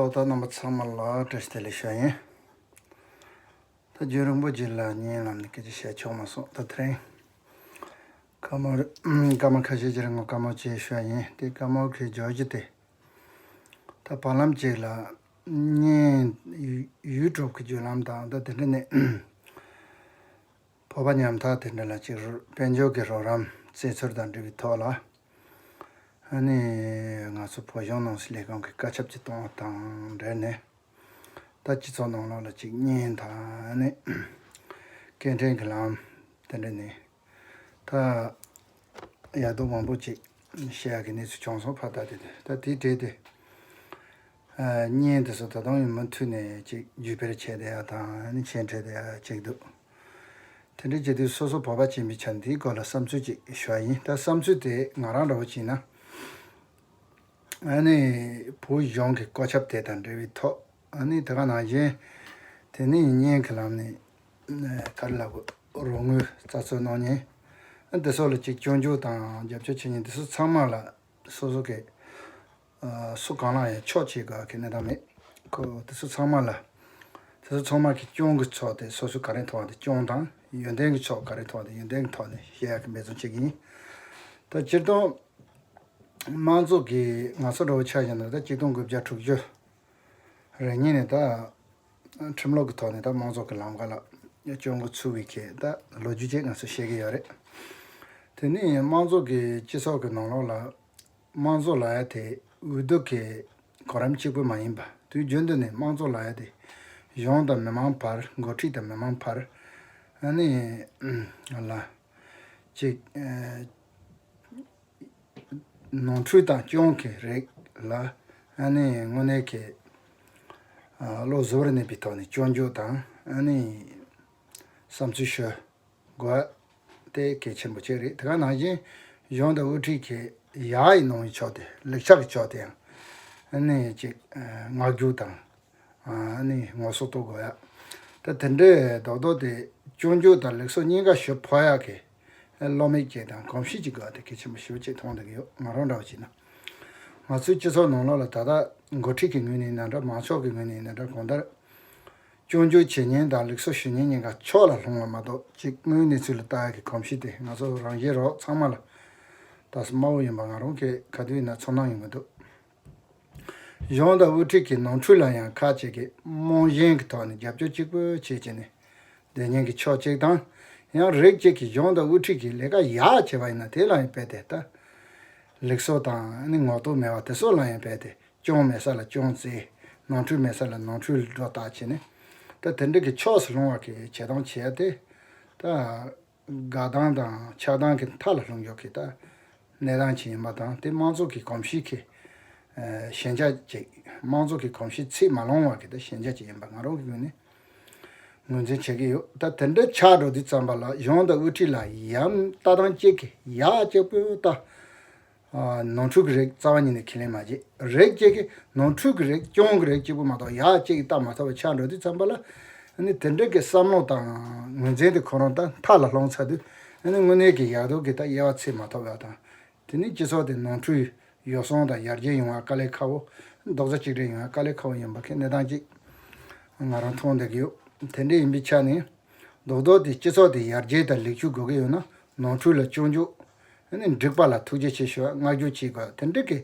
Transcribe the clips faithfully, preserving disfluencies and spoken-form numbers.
ཐོག་ཐག་རྣམ་པ་ཚང་མ་ལ་བཀྲ་ཤིས་བདེ་ལེགས་ཞུ་ཡ་ཡིན། ད་རྒྱུན་རིང་པོ་རྗེས་ལ་བརྙན་ལམ་ནས་སྐད་ཆ་བཤད་ཆོག་མ་སོང་། ད་དེ་རིང་སྐར་མ་སྐར་མ་ཁ་ཤས་ཀྱི་རིང་ངོ་སྐར་མ་གཅིག་ཞུ་ཡ་ཡིན། དེ་སྐར་མ་གི་བརྗོད་གཞི་དེ། ད་བར་ལམ་གཅིག་ལ་བརྙན་ཡུ་ཡུ་ཊུབ་གི་བརྒྱུད་ལམ་དང་། ད་དེ་འདྲ་ནས་བོད་པ་ཉམ་ཐག་དེ་འདྲ་ལ་ཅིག་རོ་དཔལ་འབྱོར་གྱི་རོགས་རམ་བཙལ་ཚུལ་དང་འབྲེལ་བའི་ཐོག་ལ། ཨ་ནི་ང་ཚོ་བོད་གཞུང་ནང་སྲིད་ལས་ཁང་གི་བཀའ་ཁྱབ་ཅིག་གཏོང་བ་དང་འབྲེལ་ནས། ད་སྤྱི་ཚོགས་ནང་ལོགས་ལ་ཅིག་བརྙན་དང་ཨ་ནི་སྐད་འཕྲིན་གྱི་ལམ་དེ་འདྲ་ནས། ད་ཡག་སྡུག་མང་པོ་ཅིག་བཤད་ཡག་གི་གནས་ཚུལ་བྱུང་སོང་། ཕར་ལྟ་དེ་དེ་ད་དེའི་གྲས་དེ། ཨ་བརྙན་དེ་ཚོ་ད་དུང་ཡང་མུ་མཐུད་ནས་ཅིག་བརྒྱུད་སྤེལ་བྱས་བསྡད་ཡ་དང་། ཨ་ནི་མཆན་སྤྲད་བསྡད་ཡ་ཅིག་འདུག། དེ་འདྲ་བྱེད་དུས་སོ་སོ་བོད་པ་ཡིན་པའི་ཆ་ནས་དེའི་སྐོར་ལ་བསམ་ཚུལ་ཅིག་ཞུ་བ་ཡིན། ད་བསམ་ཚུལ་དེ་ང་རང་འདྲ་བོ་བྱས་ན། ཨ་ནི་བོད་གཞུང་གི་བཀའ་ཁྱབ་དེ་དང་འབྲེལ་བའི་ཐོག། ཨ་ནི་དེ་ག་ནང་བཞིན་དེ་ནི་བརྙན་གྱི་ལམ་ནས་ག་རེ་ལབ་དགོས། རོགས་དངུལ་རྩ་ཚོད་གནང་མཁན་དེ་ཚོ་ལ་ཅིག་སྐྱོན་བརྗོད་དང་རྒྱབ་སྐྱོར་བྱེད་མཁན་དེ་ཚོ་ཚང་མ་ལ་སོ་སོ་གི་ཨ་སུ་གང་ལ་ཡང་ཕྱོགས་གཅིག་ག་གི་གནས་སྟངས་མེད། ཁོ་དེ་ཚོ་ཚང་མ་ལ། དེ་ཚོ་ཚང་མ་གི་སྐྱོན་གྱི་ཚོགས་དེ་སོ་སོ་ག་རེ་མཐོང་བ་དེ་སྐྱོན་དང་། ཡོན་ཏན་གྱི་ཚོགས་ག་རེ་མཐོང་བ་དེ་ཡོན་ཏན་གྱི་ཐོག་ནས་བཤད་ཡག་གི་འབད་བརྩོན་བྱེད་ཀྱི་ཡིན། ད་སྤྱིར་བཏང་དམངས་གཙོ་གི་ང་ཚོ་འདྲ་བོ་ཆ་བཞག་ན། ད་ཆིག་སྟོང་དགུ་བརྒྱ་དྲུག་ཅུ་རེ་གཉིས་ནས་ད་ཁྲིམས་ལུགས་ཀྱི་ཐོག་ནས་ད་དམངས་གཙོ་གི་ལམ་ཁ་ལ་སྐྱོད་འགོ་ཚུགས་པའི་གི་ད་ལོ་རྒྱུས་ཅིག་ང་ཚོས་ཤེས་ཀྱི་ཡོད་རེད། དེ་ནས་དམངས་གཙོ་གི་སྤྱི་ཚོགས་ཀྱི་ནང་ལོགས་ལ་དམངས་གཙོ་ལབ་ཡ་དེ་འོས་བསྡུ་གི་གོ་རིམ་གཅིག་པུ་མ་ཡིན་པ། དུས་རྒྱུན་དུ་ནས་དམངས་གཙོ་ལབ་ཡ་དེ་གཞུང་དང་མི་མང་བར། འགོ་ཁྲིད་དང་མི་མང་བར། ཨ་ནི་ལ་ཅིག་ནོར་འཁྲུལ་དང་སྐྱོན་གྱི་རིགས་ལ་ཨ་ནི་དངོས་གནས་ཀྱི་བློ་གཟུ་བོར་གནས་པའི་ཐོག་ནས་སྐྱོན་བརྗོད་དང་། ཨ་ནི་བསམ་ཚུལ་ཞུ་དགོས་དེ་གལ་ཆེན་པོ་གཅིག་རེད། དེ་ག་ནང་བཞིན་གཞུང་དང་དབུ་ཁྲིད་ཀྱི་ཡ་ཡི་གནང་བའི་ཕྱོགས་དེ། ལེགས་ཆ་གི་ཕྱོགས་དེ་ཡང་ཨ་ནི་ཅིག་ངག་རྒྱུགས་དང་། ཨ་ནི་ངོ་སོ་རྟོགས་དགོས་ཡ། ད་དེ་འདྲའི་རྡོག་རྡོག་དེ་སྐྱོན་བརྗོད་དང་ལེགས་གསོག་གཉིས་ཀ་ཞུ་ཕོད་ཡག་གི་བློ་མིག་ཅིག་དང་གོམས་གཤིས་ཅིག་དགོས་པ་དེ་གལ་ཆེན་པོ་ཞེ་པོ་ཅིག་མཐོང་བསྡད་ཀྱི་ཡོད། ང་རང་འདྲ་བོ་བྱས་ན། ང་ཚོའི་སྤྱི་ཚོགས་ནང་ལོགས་ལ་ད་ལྟ་འགོ་ཁྲིད་ཀྱི་ངོས་ནས་ཡིན་ན་འདྲ། མང་ཚོགས་ཀྱི་ངོས་ནས་ཡིན་ན་འདྲ། གང་ལྟར་སྐྱོན་བརྗོད་བྱེད་མཁན་དང་ལེགས་གསོག་ཞུ་མཁན་གཉིས་ཀ་ཕྱོགས་ལ་ལྷུང་བ་མ་གཏོགས། ཅིག་དངོས་ཡོད་གནས་ཚུལ་ལ་ལྟ་ཡག་གི་གོམས་གཤིས་དེ་ང་ཚོ་རང་བཞིན་རོགས་ཚང་མ་ལ་ད་དམའ་བོ་ཡིན་པ་ང་རང་གིས་ག་དུས་ཡིན་ན་ཚོར་སྣང་ཡོང་གི་འདུག། གཞུང་དང་དབུ་ཁྲིད་ཀྱི་ནོར་འཁྲུལ་ལ་ཡང་ཁག་ཅིག་གིས་རྨང་གཞིའི་ཐོག་ནས་རྒྱབ་སྐྱོར་གཅིག་པུ་བྱེད་བྱས་ནས་བསྡད་མཁན་གྱི་ཕྱོགས་གཅིག་དང་། ཡང་རིགས་གཅིག་གིས་གཞུང་དང་དབུ་ཁྲིད་ཀྱི་ལས་ཀ་ཡག་བྱས་པ་ཡིན་ན་དེ་ལ་ཡང་རྦད་དེ་ད་ལེགས་གསོག་དང་ཨ་ནི་ངོ་རྟོགས་མེད་པ་དེ་ཚོ་ལ་ཡང་རྦད་དེ་སྐྱོན་མེད་ས་ལ་སྐྱོན་བཙལ། ནོར་འཁྲུལ་མེད་ས་ལ་ནོར་འཁྲུལ་སྒྲོ་བཏགས་བྱས་ནས། ད་དེ་འདྲ་གི་ཕྱོགས་སུ་ལྷུང་བ་གི་བྱེད་སྟངས་བྱེད་ཡ་དེ་ད། དགའ་སྟངས་དང་ཆགས་སྟངས་ཀྱི་མཐའ་ལ་ལྷུང་ཡོད་ཀྱི་ད་གནས་སྟངས་ཅིག་ཡིན་པ་དང་། དེ་དམངས་གཙོ་གི་གོམས་གཤིས་ཀྱི་ཨ་ཞན་ཆ་ཅིག། དམངས་གཙོ་གི་གོམས་གཤིས་ཚད་མ་ལོངས་པ་གི་ད་ཞན་ཆ་ཅིག་ཡིན་པ་ང་རང་གི་ངོས་ནས་ངོས་འཛིན་བྱེད་ཀྱི་ཡོད། ད་དེ་འདྲ་ཆགས་འགྲོ་དུས་ཙམ་པ་ལ་གཞུང་དང་དབུ་ཁྲིད་ལ་ཡང་ལྟ་སྟངས་གཅིག་གི་ཡག་གཅིག་པུ་ལྟ། ཨ་ནོར་འཁྲུལ་གྱི་རིགས་རྩ་བ་ཉིད་ནས་ཁས་ལེན་མ་བྱེད། རིགས་གཅིག་གིས་ནོར་འཁྲུལ་གྱི་རིགས་སྐྱོན་གྱི་རིགས་གཅིག་པུ་མ་གཏོགས་ཡག་གཅིག་གིས་ལྟ་མ་ཐུབ་པ་ཆགས་འགྲོ་དུས་ཙམ་པ་ལ། ཨ་ནི་དེ་འདྲ་གི་བསམ་བློ་དང་ངོས་འཛིན་དེ་ཁོ་རང་ད་མཐའ་ལ་ལྷུང་ཚར་དུས། ཨ་ནི་དངོས་གནས་ཀྱི་ཡག་སྡུག་གི་ད་དབྱེ་བ་ཕྱེ་མ་ཐུབ་པ་དང་། དེ་ནི་སྤྱི་ཚོགས་དེ་ནོར་འཁྲུལ་ཡོ་བསྲང་དང་ཡར་རྒྱས་ཡོང་བ་དཀའ་ལས་ཁག་པོ། རྡོག་རྩ་གཅིག་སྒྲིལ་ཡོང་བ་དཀའ་ལས་ཁག་པོ་ཡིན་པ་གི་གནས་སྟངས་ཅིག་ང་རང་མཐོང་བསྡད་ཀྱི་ཡོད། དེ་འདྲ་ཡིན་པའི་ཆ་ནས་རྡོག་རྡོག་དེ་སྤྱི་ཚོགས་དེ་ཡར་རྒྱས་དང་ལེགས་བཅོས་དགོས་ཀྱི་ཡོད་ན། ནོར་འཁྲུལ་ལ་སྐྱོན་བརྗོད། ཨ་ནི་འགྲིག་པ་ལ་ཐུགས་རྗེ་ཆེ་ཞུ་བ། བསྔགས་བརྗོད་བྱེད་དགོས། དེ་འདྲ་གི་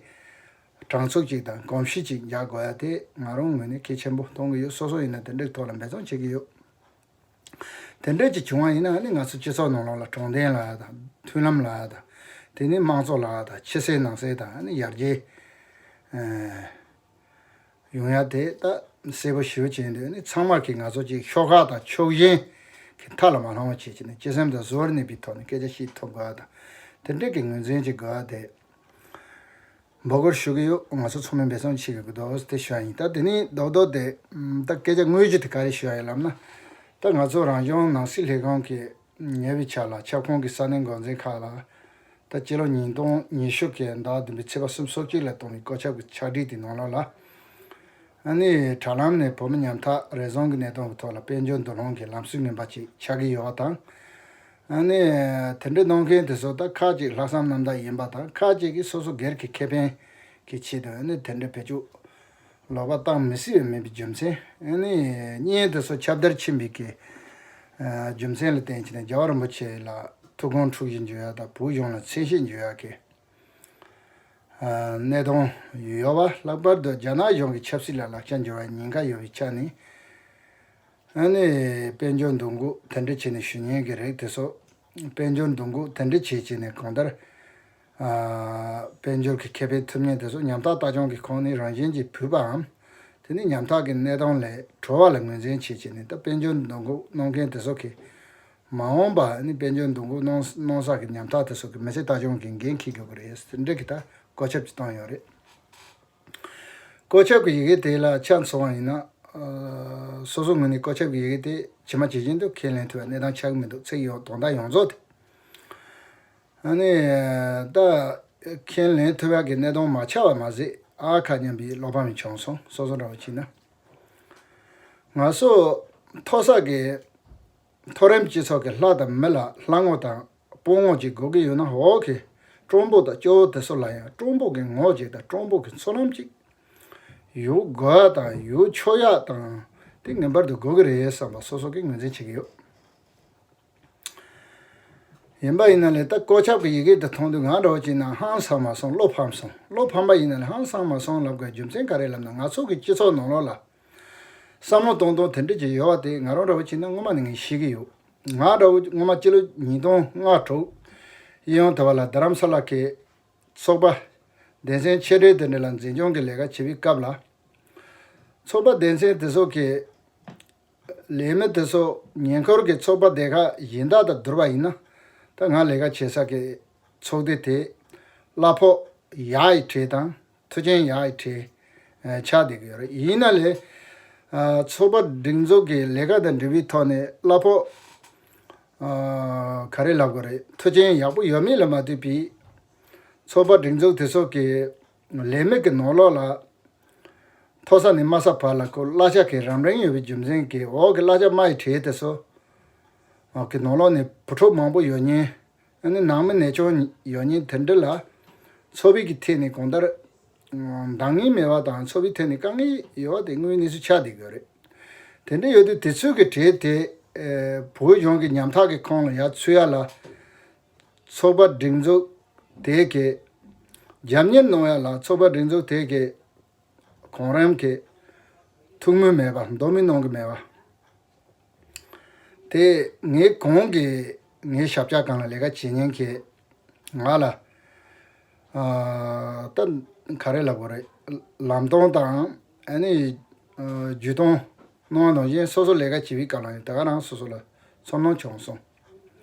གྲངས་ཚོད་ཅིག་དང་གོམས་གཤིས་ཅིག་འཇགས་དགོས་ཡ་དེ་ང་རང་ངོས་ནས་གལ་ཆེན་པོ་མཐོང་གི་ཡོད། སོ་སོ་ཡིན་ན་དེ་འདྲའི་ཐོག་ལ་འབད་བརྩོན་བྱེད་ཀྱི་ཡོད། དེ་འདྲ་ཅིག་བྱུང་བ་ཡིན་ན། ཨ་ནི་ང་ཚོ་སྤྱི་ཚོགས་ནང་ལོགས་ལ་དྲང་བདེན་ལབ་ཡ་དང་། མཐུན་ལམ་ལབ་ཡ་དང་། དེ་ནས་དམངས་གཙོ་ལབ་ཡ་དང་། ཕྱི་གསལ་ནང་གསལ་དང་། ཨ་ནི་ཡར་རྒྱས་ཨ་ཡོང་ཡ་དེ་ད་གསལ་པོ་ཞེ་པོ་ཅིག་ཡིན་དུས། ཨ་ནི་ཚང་མ་གིས་ང་ཚོ་ཅིག་ཤོག་ཁག་དང་ཕྱོགས་ཞེན་གྱི་མཐའ་ལ་མ་ལྷུང་བ་བྱེད་ཀྱི་ནས། སྤྱི་སེམས་དང་གཟུ་བོར་གནས་པའི་ཐོག་ནས་སྐད་ཆ་བཤད་ཐུབ་དགོས་པ་དང་། དེ་འདྲ་གི་ངོས་འཛིན་ཅིག་དགོས་པ་དེ་འབོད་སྐུལ་ཞུ་གི་ཡོད། ང་ཚོ་ཚང་མས་འབད་བརྩོན་བྱེད་དགོས་ཀྱི་འདུག་དེ་ཞུ་ཡ་ཡིན། ད་དེ་ནས་རྡོག་རྡོག་དེ་ད་སྐད་ཆ་དངོས་གཞི་དེ་ག་རེ་ཞུ་ཡ་ཡིན་ལབ་ན། ད་ང་ཚོ་རང་སྐྱོང་ནང་སྲིད་ལྷན་ཁང་གི་ཉེ་བའི་ཆར་ལ་ཁྱབ་ཁོངས་ཀྱི་ས་གནས་འགོ་འཛིན་ཁག་ལ། ད་སྤྱི་ལོ་ཉིས་སྟོང་ཉི་ཤུ་གི་ཟླ་བདུན་པའི་ཚེས་པ་སུམ་ཅུ་སོ་གཅིག་ལ་བཏང་བའི་བཀོད་ཁྱབ་ཀྱི་ཕྱག་བྲིས་དེ་ནང་ལོགས་ལ། ཨ་ནི་དྲ་ལམ་ནས་བོད་མི་ཉམ་ཐག་རེ་ཟུང་གི་གནས་སྟངས་ཀྱི་ཐོག་ལ་དཔལ་འབྱོར་འདུ་ལོང་གི་ལམ་སྲོལ་ངན་པ་ཅིག་ཆགས་ཀྱི་ཡོད་པ་དང་། ཨ་ནི་དེ་འདྲའི་གནང་མཁན་དེ་ཚོ་ད་ཁག་ཅིག་ལྷག་བསམ་རྣམ་དག་ཡིན་པ་དང་། ཁག་ཅིག་གིས་སོ་སོ་སྒེར་གྱི་ཁེ་ཕན་གྱི་ཆེད་དུ་ཨ་ནི་དེ་འདྲའི་བེད་སྤྱོད་ ལོག་པ་བཏང་མི་སྲིད་པ་མེད་པའི་རྒྱུ་མཚན། ཨ་ནི་གཉེན་དེ་ཚོ་ཁྱབ་བརྡལ་ཕྱིན་པའི་གི་ཨ་རྒྱུ་མཚན་ལ་བརྟེན་བྱས་ནས་རྒྱལ་བ་རིན་པོ་ཆེ་ལ་ཐུགས་དགོངས་འཁྲུག་བཞིན་བརྗོད་ཡ་དང་བོད་གཞུང་ལ་མཚན་ཤས་བརྗོད་ཡ་གི་ཨ་གནས་སྟངས་ཡོད་པ། ལྷག་པར་དུ་རྒྱ་ནག་གཞུང་གི་ཆབ་སྲིད་ལ་ལག་ཆ་འབྱོར་བའི་ཉེན་ཁ་ཡོད་པའི་ཆ་ནས། ཨ་ནི་དཔལ་འབྱོར་འདུ་འགོད་དེ་འདྲ་བྱས་ནས་ཞུ་ཉན་གྱི་རིགས་དེ་ཚོ། དཔལ་འབྱོར་འདུ་འགོད་དེ་འདྲ་བྱས་བྱས་ནས་གང་ལྟར་ཨ་དཔལ་འབྱོར་གྱི་ཁེ་ཕན་ཐོབ་ཉན་དེ་ཚོ་ཉམ་ཐག་ལྟ་སྐྱོང་གི་ཁོངས་ནས་རང་བཞིན་གྱིས་བུད་པའམ། དེ་ནི་ཉམ་ཐག་གི་གནས་སྟངས་ལས་གྲོལ་བ་ལ་ངོས་འཛིན་བྱས་བྱས་ནས། ད་དཔལ་འབྱོར་འདུ་འགོད་གནང་མཁན་དེ་ཚོ་གིས་མ་འོངས་པ་ནི་དཔལ་འབྱོར་འདུ་འགོད་གནང་གནང་ས་གི་ཉམ་ཐག་དེ་ཚོ་གི་མི་ཚེ་ལྟ་སྐྱོང་གི་འགན་འཁྱེར་དགོས་ཀྱི་རེད། དེ་འདྲ་གི་ད་བཀོད་ཁྱབ་ཅིག་བཏང་ཡོད་རེད། བཀོད་ཁྱབ་ཀྱི་ཡི་གེ་དེ་ལ་ཆ་མཚོན་པ་ཡིན་ན། ཨ་སོ་སོའི་ངོས་ནས་བཀོད་ཁྱབ་ཀྱི་ཡི་གེ་དེ་ཇི་མ་ཇི་བཞིན་དུ་ཁས་ལེན་ཐུབ་པའི་གནས་སྟངས་ཆགས་ཀྱི་མི་འདུག་ཚིག་ཡོངས་དོན་དག་ཡོངས་རྫོགས་དེ། ཨ་ནི་ད་ཁས་ལེན་ཐུབ་ཡག་གི་གནས་སྟངས་མ་ཆགས་པ་མ་ཟད། ཨ་ཁ་སྙམ་པའི་བློ་ཕམ་ཡང་བྱུང་སོང་། སོ་སོ་འདྲ་བོ་བྱས་ན། ང་ཚོ་མཐོ་ས་གི་མཐོ་རིམ་སྤྱི་ཚོགས་ཀྱི་ལྷ་དང་མི་ལ་ལྷ་ངོ་དང་དཔུང་ངོ་ཅིག་དགོས་ཀྱི་ཡོད་ན། འོག་གི་སྤྲང་པོ་དང་སྐྱོ་བོ་དེ་ཚོ་ལ་ཡང་སྤྲང་པོ་གི་ངོ་ཅིག་དང་སྤྲང་པོ་གི་ཚོར་སྣང་ཅིག་ཡོད་དགོས་ཡ་དང་ཡོད་ཆོག་ཡ་དང་། དེ་ངེས་པར་དུ་དགོས་ཀྱི་རེད་བསམ་པ་སོ་སོ་གིས་ངོས་འཛིན་བྱེད་ཀྱི་ཡོད། ཡིན་པ་ཡིན་ན་ལས་ད་བཀོད་ཁྱབ་ཀྱི་ཡི་གེ་དེ་མཐོང་དུས་ང་འདྲ་བོ་ཅིག་ན་ཧང་སང་མ་སོང་། བློ་ཕམ་སོང་། བློ་ཕམ་པ་ཡིན་ན་ལས་ཧང་སང་མ་སོང་ལབ་དགོས་རྒྱུ་མཚན་ག་རེ་ལབ་ན། ང་ཚོ་གི་སྤྱི་ཚོགས་ནང་ལོགས་ལ་བསམ་བློ་གཏོང་སྟངས་དེ་འདྲ་ཅིག་ཡོད་པ་དེ་ང་རང་འདྲ་བོ་ཅིག་ན་སྔོན་མ་ནས་ངས་ཤེས་ཀྱི་ཡོད། ང་འདྲ་བོ་སྔོན་མ་སྤྱི་ལོ་ཉིས་སྟོང་ལྔ་དྲུག་ཡིན་ཡང་དེ་བ་ལ་རྡ་རམ་ས་ལ་གི་ཚོགས་པ་སྡེ་ཚན་ཆེ་གྲས་དེ་འདྲ་ལ་འཛིན་སྐྱོང་གི་ལས་ཀ་བྱེད་པའི་སྐབས་ལ། ཚོགས་པ་སྡེ་ཚན་དེ་ཚོ་གི་ལས་མི་དེ་ཚོ་ཉེ་འཁོར་གྱི་ཚོགས་པ་སྡེ་ཁག་གཞན་དག་དང་བསྡུར་བ་ཡིན་ན། ད་ང་ལས་ཀ་བྱེད་ས་གི་ཚོགས་སྡེ་དེ་གླ་ཕོགས་ཡག་ཡི་གྲས་དང་མཐུན་རྐྱེན་ཡག་ཡི་གྲས་ཨ་ཆགས་བསྡད་ཀྱི་ཡོད་རེད། ཡིན་ན་ལས་ཨ་ཚོགས་པ་སྒྲིག་འཛུགས་ཀྱི་ལས་ཀ་དང་འབྲེལ་བའི་ཐོག་ནས་གླ་ཕོགས་ཨ་ག་རེ་ལབ་དགོས་རེད། མཐུན་རྐྱེན་ཡག་པོ་ཡོད་མེད་ལ་མ་ལྟོས་པའི་ཚོགས་པ་སྒྲིག་འཛུགས་དེ་ཚོ་གི་ལས་མི་གི་ནང་ལོགས་ལ། མཐོ་ས་ནས་དམའ་ས་བར་ལ་ཁོ་གླ་ཆ་གི་རང་རིང་ཡོད་པའི་རྒྱུ་མཚན་གྱིས། འོག་གི་གླ་ཆ་དམའ་ཡི་གྲས་དེ་ཚོ་འོག་གི་ནང་ལོགས་ནས་བུ་ཕྲུག་མང་པོ་ཡོད་མཁན། ཨ་ནི་ནང་མི་ནད་གཅོང་ཡོད་མཁན་དེ་འདྲ་ལ་འཚོ་བའི་གི་ཐད་ནས་གང་ལྟར་འདང་ངེས་མེད་པ་དང་། འཚོ་བའི་ཐད་ནས་དཀའ་ངལ་ཡོད་པ་དེ་དངོས་གནས་སུ་ཆགས་བསྡད་ཡོད་རེད། དེ་འདྲ་ཡོད་དུས་དེ་ཚོའི་གི་གྲས་དེ་ཨེ་བོད་གཞུང་གི་ཉམ་ཐག་གི་ཁོངས་ལ་ཡར་ཚུད་ཡ་ལ། ཚོགས་པ་སྒྲིག་འཛུགས་དེ་གི་རྒྱབ་གཉེར་གནང་ཡ་ལ། ཚོགས་པ་སྒྲིག་འཛུགས་དེ་གི་གོང་རིམ་གྱི་ཐུགས་མོས་མེད་པ། མདོ་མི་གནང་གི་མེད་པ་དེ། ངས་གོང་གི་ངའི་ཞབས་བཅགས་སྒང་ལ་ལས་ཀ་བྱེད་མཁན་གྱི་ང་ལ་ཨ་ད་ག་རེ་ལབ་དགོས་རེད། ལམ་སྟོན་དང་ཨ་ནི་ཨ་བརྒྱུད་གཏོང་གནང་བ་ནང་བཞིན། སོ་སོ་ལས་ཀ་བྱེད་པའི་སྐབས་ལ་ཡང་དེ་ག་རང་སོ་སོ་ལ་ཚོར་སྣང་བྱུང་སོང་།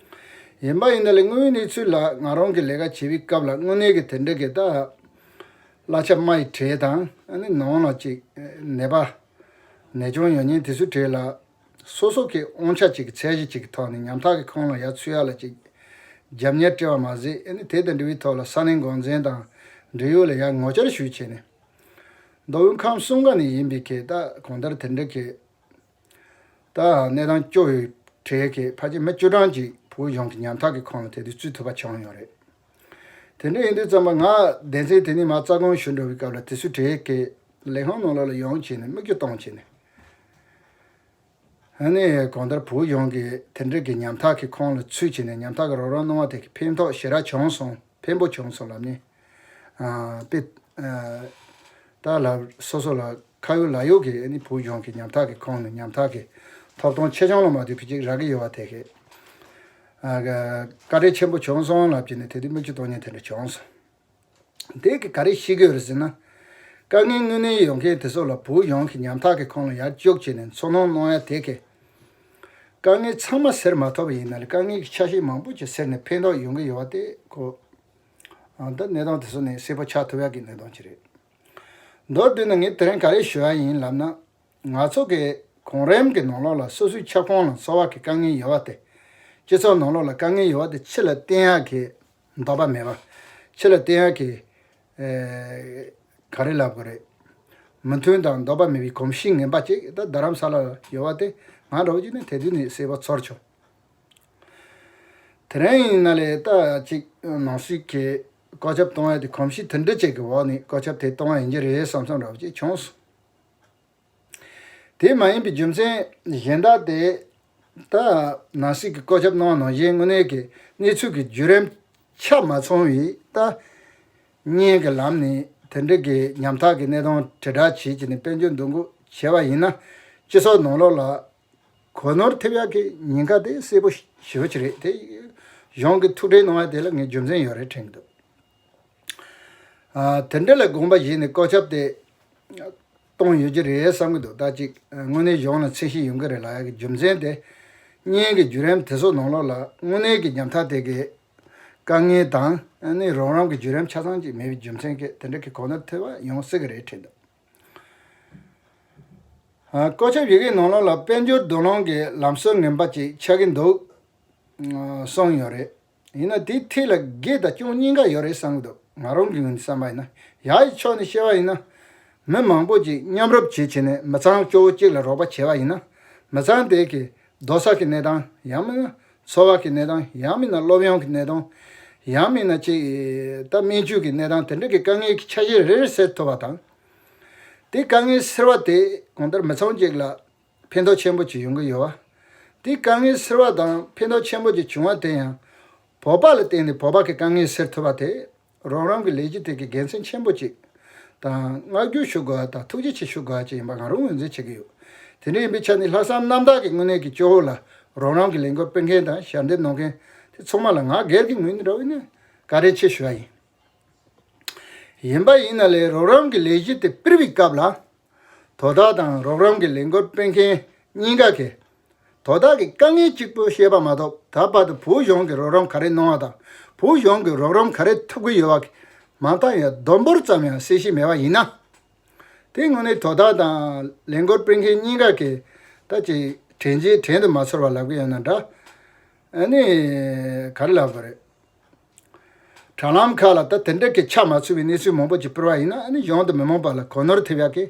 ཡིན་པ་ཡིན་ན་ལས་དངོས་ཡོད་གནས་ཚུལ་ལ་ང་རང་གི་ལས་ཀ་བྱེད་པའི་སྐབས་ལ་དངོས་གནས་ཀྱི་དེ་འདྲ་གི་ད་གླ་ཆ་དམའ་ཡི་གྲས་དང་། ཨ་ནི་ནང་ལ་ཅིག་ནད་པ་ནད་གཅོང་ཡོད་མཁན་དེ་ཚོའི་གྲས་ལ་སོ་སོ་གི་དབང་ཆ་ཅིག་གི་ཚད་གཞི་ཅིག་གི་ཐོག་ནས་ཉམ་ཐག་གི་ཁོངས་ལ་ཡར་ཚུད་ཡ་ལ་ཅིག་རྒྱབ་གཉེར་སྤྲད་པ་མ་ཟད། ཨ་ནི་དེ་དང་འབྲེལ་བའི་ཐོག་ལ་ས་གནས་འགོ་འཛིན་དང་འབྲེལ་ཡོད་ལ་ཡར་ངོ་བཅར་ཞུས་བྱས་ནས། མདོ་དབུས་ཁམས་གསུམ་ཀ་ནས་ཡིན་པའི་གི་ད་གང་ལྟར་དེ་འདྲ་གི་ད་གནས་སྟངས་སྐྱོ་བའི་གྲས་ཀྱི་ཕལ་ཆེར་མི་བཅུ་གྲངས་ཅིག་བོད་གཞུང་གི་ཉམ་ཐག་གི་ཁོངས་ལ་དེ་དུས་ཚུད་ཐུབ་པ་བྱུང་ཡོད་རེད། དེ་འདྲ་ཡིན་དུས་ཙམ་པ་ང་སྡེ་ཚན་དེ་ནས་མར་རྩ་དགོངས་ཞུ་འགྲོ་བའི་སྐབས་ལ་དེ་ཚོའི་གྲས་ཀྱི་ལས་ཁང་ནང་ལོགས་ལ་ཡོང་བྱས་ནས་དམིགས་ཡུལ་གཏོང་བྱས་ནས། ཨ་ནི་གང་ལྟར་བོད་གཞུང་གི་དེ་འདྲ་གི་ཉམ་ཐག་གི་ཁོངས་ལ་ཚུད་བྱས་ནས་ཉམ་ཐག་གི་རོགས་རམ་གནང་བ་དེ་གི་ཕན་ཐོགས་ཞེ་དྲག་བྱུང་སོང་། ཕན་པོ་བྱུང་སོང་ལབ་ནས། ཨ་དཔེ་ཨ་ད་ལ་སོ་སོ་ལ་ཁ་ཡོད་ལག་ཡོད་ཀྱི་ཨ་ནི་བོད་གཞུང་གི་ཉམ་ཐག་གི་ཁོངས་ནས་ཉམ་ཐག་གི་ཐོབ་ཐང་ཆེ་ཆུང་ལ་མ་ལྟོས་པའི་ཅིག་རག་གི་ཡོད་པ་དེ་གི་ཨ་བཀའ་དྲིན་ཆེན་པོ་བྱུང་སོང་ལབ་ཀྱི་ནས་དེ་དུས་དམིགས་ཡུལ་གཏོང་མཁན་དེ་འདྲ་བྱུང་སོང་། དེ་གི་ག་རེ་ཤེས་ཀྱི་ཡོད་རེད་ཟེར་ན། དཀའ་ངལ་དངོས་གནས་ཡོང་མཁན་དེ་ཚོ་ལ་བོད་གཞུང་གི་ཉམ་ཐག་གི་ཁོངས་ལ་ཡར་བཅུག་བྱས་ནས་ཚོར་སྣང་གནང་ཡ་དེ་གི་དཀའ་ངལ་ཚང་མ་སེལ་མ་ཐུབ་པ་ཡིན་ན་ལས་དཀའ་ངལ་གྱི་ཆ་ཤས་མང་པོ་ཅིག་སེལ་ནས་ཕན་ཐོགས་ཡོང་གི་ཡོད་པ་དེ་ཁོ། ཨ་ད་གནས་སྟངས་དེ་ཚོ་ནས་གསལ་པོ་ཆགས་ཐུབ་ཡག་གི་གནས་སྟངས་ཅིག་རེད། མདོར་བསྡུས་ན་ངས་དེ་རིང་ག་རེ་ཞུ་ཡ་ཡིན་ལབ་ན། ང་ཚོ་གི་གོང་རིམ་གྱི་ནང་ལོགས་ལ་སོ་སོའི་ཁྱབ་ཁོངས་ལ་འཚོ་བ་གི་དཀའ་ངལ་ཡོད་པ་དེ། སྤྱི་ཚོགས་ནང་ལོགས་ལ་དཀའ་ངལ་ཡོད་པ་དེ་ཕྱི་ལ་བསྟན་ཡག་གི་འདོད་པ་མེད་པ། ཕྱི་ལ་བསྟན་ཡག་གི་ཨེ་ག་རེ་ལབ་དགོས་རེད། མོས་མཐུན་དང་འདོད་པ་མེད་པའི་གོམས་གཤིས་ངན་པ་ཅིག་ད་རྡ་རམ་ས་ལ་ཡོད་པ་དེ་ང་འདྲ་བོ་ཅིག་ནས་དེ་དུས་ནས་གསལ་པོ་ཚོར་བྱུང་། དེ་རིང་ཡིན་ན་ལས་ད་ཅིག་ནང་སྲིད་ཀྱི་བཀོད་ཁྱབ་གཏོང་ཡ་དེ་གོམས་གཤིས་དེ་འདྲ་ཅིག་གི་འོག་ནས་བཀོད་ཁྱབ་དེ་གཏོང་ཡ་ཡིན་གྱི་རེད་བསམ་བསམ་འདྲ་བོ་ཅིག་བྱུང་སོང་། དེ་མ་ཡིན་པའི་རྒྱུ་མཚན་གཞན་དག་དེ། ད་ནང་སྲིད་ཀྱི་བཀོད་ཁྱབ་གནང་བ་ནང་བཞིན་དངོས་གནས་ཀྱི་གནས་ཚུལ་གྱི་བརྒྱུད་རིམ་ཆ་མ་ཚང་བའི་ད་གཉེན་གྱི་ལམ་ནས་དེ་འདྲ་གི་ཉམ་ཐག་གི་གནས་སྟངས་དྲིལ་བསྒྲགས་བྱས་བྱས་ནས་དཔལ་འབྱོར་འདུ་འགོད་བྱས་པ་ཡིན་ན། སྤྱི་ཚོགས་ནང་ལོགས་ལ་གོ་ནོར་ཐེབས་ཡག་གི་ཉེན་ཁ་དེ་གསལ་པོ་ཞེ་པོ་ཅིག་རེད་དེ། གཞུང་གི་ཐུགས་ཁྲལ་གནང་བ་དེ་ལ་ངས་རྒྱུ་མཚན་ཡོད་རེད་དྲན་གྱི་འདུག་ཨ། དེ་འདྲ་ལ་དགོངས་པ་བཞེས་ནས་བཀོད་ཁྱབ་དེ་གཏོང་ཡོད་ཀྱི་རེད་བསམ་གྱི་འདུག་ད་ཅིག་དངོས་གནས་གཞུང་ལ་འཚེ་ཞིབ་ཡོང་གི་རེད་ལབ་ཡག་གི་རྒྱུ་མཚན་དེ། གཉེན་གྱི་བརྒྱུད་རིམ་དེ་ཚོ་ནང་ལོགས་ལ་དངོས་གནས་ཀྱི་ཉམ་ཐག་དེ་གའི་དཀའ་ངལ་དང་ཨ་ནི་རོགས་རམ་གྱི་བརྒྱུད་རིམ་ཆ་ཚང་ཅིག་མེད་པའི་རྒྱུ་མཚན་གྱིས་དེ་འདྲ་གི་གོ་ནོར་ཐེབས་པ་ཡོང་སྲིད་ཀྱི་རེད་དྲན་འདུག་ཨ། བཀོད་ཁྱབ་ཡི་གེའི་ནང་ལོགས་ལ་དཔལ་འབྱོར་བསྡུ་ལེན་གྱི་ལམ་སྲོལ་ངན་པ་ཅིག་ཆགས་ཀྱི་འདུག་གསུངས་ཡོད་རེད། ཡིན་ན་དེའི་ཐད་ལ་དགེ་དང་སྐྱོན་གཉིས་ཀ་ཡོད་རེད་བསམ་གྱི་འདུག་ང་རང་གི་ངོས་ནས་བསམ་པ་ཡིན་ན། ཡག་གི་ཕྱོགས་ནས་བཤད་པ་ཡིན་ན། མི་མང་པོ་ཅིག་མཉམ་རུབ་བྱེད་བྱས་ནས་མི་ཚང་སྐྱོ་བོ་གཅིག་ལ་རོགས་པ་བྱས་པ་ཡིན་ན། མི་ཚང་དེ་གི་སྡོད་ས་གི་གནས་སྟངས། ཡང་མིན་ན་འཚོ་བ་གི་གནས་སྟངས། ཡང་མིན་ན་སློབ་ཡོན་གི་གནས་སྟངས། ཡང་མིན་ན་ཅིག་ད་སྨན་བཅོས་ཀྱི་གནས་སྟངས། དེ་འདྲ་གི་དཀའ་ངལ་གྱི་ཆ་ཤས་རེ་རེ་སེལ་ཐུབ་པ་དང་། དེ་དཀའ་ངལ་སེལ་བ་དེ་གང་ལྟར་མི་ཚང་གཅིག་ལ་ཕན་ཐོགས་ཆེན་པོ་ཅིག་ཡོང་གི་ཡོད་པ། དེ་དཀའ་ངལ་སེལ་བ་དང་ཕན་ཐོགས་ཆེན་པོ་ཅིག་བྱུང་བ་དེ་ཡང་། བོད་པ་ལ་བརྟེན་ནས་བོད་པ་གི་དཀའ་ངལ་སེལ་ཐུབ་པ་དེ། རོགས་རམ་གྱི་ལས་གཞི་དེ་གི་དགེ་མཚན་ཆེན་པོ་ཅིག་དང་བསྔགས་བརྗོད་ཞུ་དགོས་པ་དང་ཐུགས་རྗེ་ཆེ་ཞུ་དགོས་པ་ཅིག་ཡིན་པ་ང་རང་ངོས་འཛིན་བྱེད་ཀྱི་ཡོད། དེ་འདྲ་ཡིན་པའི་ཆ་ནས་ལྷག་བསམ་རྣམ་དག་གི་དངོས་གནས་ཀྱི་སྐྱོ་བོ་ལ་རོགས་རམ་གྱི་ལས་འགུལ་སྤེལ་མཁན་དང་ཞབས་འདེགས་གནང་མཁན་དེ་ཚང་མ་ལ་ང་སྒེར་གྱི་ངོས་ནས་འདྲ་བོ་ནས་བཀའ་དྲིན་ཆེ་ཞུ་བ་ཡིན། ཡིན་པ་ཡིན་ན་ལས་རོགས་རམ་གྱི་ལས་གཞི་དེ་སྤེལ་བའི་སྐབས་ལ། དོ་བདག་དང་རོགས་རམ་གྱི་ལས་འགུལ་སྤེལ་མཁན་གཉིས་ཀ་གིས། དོ་བདག་གི་དཀའ་ངལ་གཅིག་པུ་བཤད་པ་མ་གཏོགས་ད་བར་དུ་བོད་གཞུང་གིས་རོགས་རམ་ག་རེ་གནང་བ་དང་། བོད་གཞུང་གིས་རོགས་རམ་ག་རེ་ཐུབ་ཀྱི་ཡོད་པ་གི་མ་མཐའ་ཡང་བསྡོམས་འབོར་ཙམ་ཡང་གསལ་བཤད་མེད་པ་ཡིན་ན། དེ་དངོས་གནས་དོ་བདག་དང་ལས་འགུལ་སྤེལ་མཁན་གཉིས་ཀ་གིས་ད་ཅིག་དྲན་རྗེས་དྲན་དུ་མ་ཚོར་བ་ལབ་ཀྱི་ཡོད་ན་འདྲ། ཨ་ནི་ག་རེ་ལབ་དགོས་རེད། དྲ་ལམ་ཁག་ལ་ད་དེ་འདྲ་གི་ཆ་མ་ཚང་བའི་གནས་ཚུལ་མང་པོ་ཅིག་སྤེལ་བ་ཡིན་ན། ཨ་ནི་གཞུང་དང་མི་མང་བར་ལ་གོ་ནོར་ཐེབས་ཡག་གི་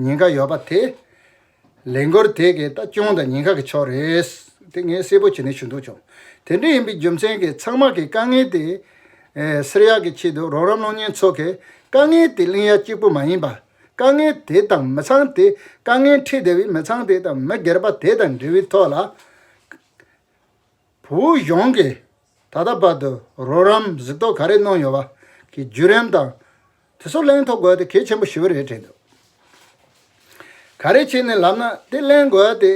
ཉེན་ཁ་ཡོད་པ་དེ། ལས་འགུལ་དེ་གའི་ད་སྐྱོན་དང་ཉེན་ཁ་གི་ཕྱོགས་རེད། དེ་ངས་གསལ་པོ་བྱས་ནས་ཞུ་འདོད་བྱུང་། དེ་འདྲ་ཡིན་པའི་རྒྱུ་མཚན་གྱིས་ཚང་མ་གི་དཀའ་ངལ་དེ་ཨེ་སེལ་ཡག་གི་ཆེད་དུ་རོགས་རམ་གནང་མཁན་ཚོ་གིས་དཀའ་ངལ་དེ་གླེང་ཡག་གཅིག་པུ་མ་ཡིན་པ། དཀའ་ངལ་དེ་དང་མི་ཚང་དེ། དཀའ་ངལ་འཕྲད་བསྡད་པའི་མི་ཚང་དེ་དང་མི་སྒེར་པ་དེ་དང་འབྲེལ་བའི་ཐོག་ལ། བོད་གཞུང་གིས་ད་ལྟ་བར་དུ་རོགས་རམ་གཟིགས་རྟོག་ག་རེ་གནང་ཡོད་པ་གི་བརྒྱུད་རིམ་དང་། དེ་ཚོ་གླེང་ཐུབ་དགོས་དེ་གལ་ཆེན་པོ་ཞེ་པོ་རེད་དྲན་འདུག་ག་རེ་བྱས་ནས་ལབ་ན། དེ་གླེང་དགོས་དེ་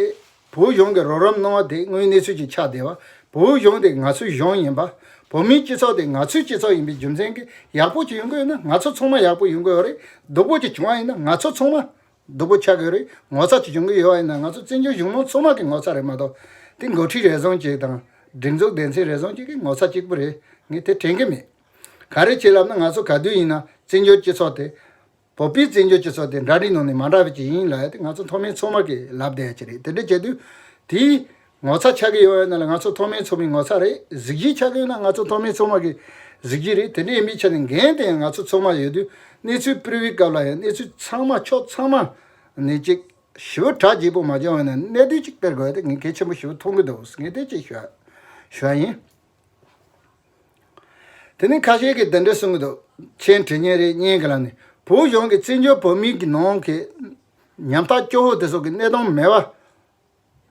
བོད་གཞུང་གིས་རོགས་རམ་གནང་བ་དེ་དངོས་གནས་ཚུལ་གྱི་ཆགས་བསྡད་པ། བོད་གཞུང་དེ་ང་ཚོའི་གཞུང་ཡིན་པ། བོད་མིའི་སྤྱི་ཚོགས་དེ་ང་ཚོའི་སྤྱི་ཚོགས་ཡིན་པའི་རྒྱུ་མཚན་གྱིས་ཡག་པོ་ཅིག་ཡོང་གི་ཡོད་ན་ང་ཚོ་ཚང་མ་ཡག་པོ་ཡོང་གི་ཡོད་རེད། སྡུག་པོ་ཅིག་བྱུང་བ་ཡིན་ན་ང་ཚོ་ཚང་མ་སྡུག་པོ་ཆགས་ཀྱི་རེད། ངོ་ཚ་ཅིག་བྱུང་གི་ཡོད་པ་ཡིན་ན་ང་ཚོ་བཙན་བྱོལ་གཞུང་མང་ཚང་མ་གི་ངོ་ཚ་རེད་མ་གཏོགས། དེ་འགོ་ཁྲིད་རེ་ཟུང་ཅིག་དང་སྒྲིག་འཛུགས་སྡེ་ཚན་རེ་ཟུང་ཅིག་གི་ངོ་ཚ་གཅིག་པུ་རེད། ངས་དེ་དྲན་གི་མེད། ག་རེ་བྱས་ལབ་ན། ང་ཚོ་ག་དུས་ཡིན་ན་བཙན་བྱོལ་སྤྱི་ཚོགས་དེ། བོད་པའི་བཙན་བྱོལ་སྤྱི་ཚོགས་དེ་འདྲ་འདྲའི་ནང་ནས་མ་འདྲ་བ་ཅིག་ཡིན་ལབ་ཡ་དེ་ང་ཚོ་མཐོ་དམན་ཚང་མ་གིས་ལབ་བསྡད་ཡ་ཅིག་རེད། དེ་འདྲ་བྱས་དུས་དེའི་ངོ་ཚ་ཆགས་ཀྱི་ཡོད་ཡ་ན་ལ་ང་ཚོ་མཐོ་དམན་ཚང་མའི་ངོ་ཚ་རེད། གཟི་བརྗིད་ཆགས་ཀྱི་ཡོད་ན་ང་ཚོ་མཐོ་དམན་ཚང་མ་གི་གཟི་བརྗིད་རེད། དེ་འདྲ་ཡིན་པའི་ཆ་ནས་འགན་དེ་ཡང་ང་ཚོ་ཚང་མ་ཡོད་དུས། གནས་ཚུལ་སྤེལ་བའི་སྐབས་ལ་ཡང་གནས་ཚུལ་ཚང་མ་ཕྱོགས་ཚང་མ་ནས་ཅིག་ཞིབ་པོ་གྲ་རྒྱས་པོ་མ་བྱུང་བ་ན་གནད་དོན་ཅིག་སྤེལ་དགོས་ཡ་དེ་ངས་གལ་ཆེན་པོ་ཞིག་མཐོང་གི་འདུག་ངས་དེ་ཅིག་ཞུ་ཞུ་ཡ་ཡིན། དེ་ནས་ཁ་ཤས་ཀྱིས་འདི་འདྲ་གསུང་གི་འདུག་མཆན་བྲིས་མཁན་རེད། སྙན་གྱི་ལ་ནི་བོད་གཞུང་གིས་བཙན་བྱོལ་བོད་མིའི་གི་ནང་གི་ཉམ་ཐག་སྐྱོ་བོ་དེ་ཚོ་གི་གནས་སྟངས་མེད་པ་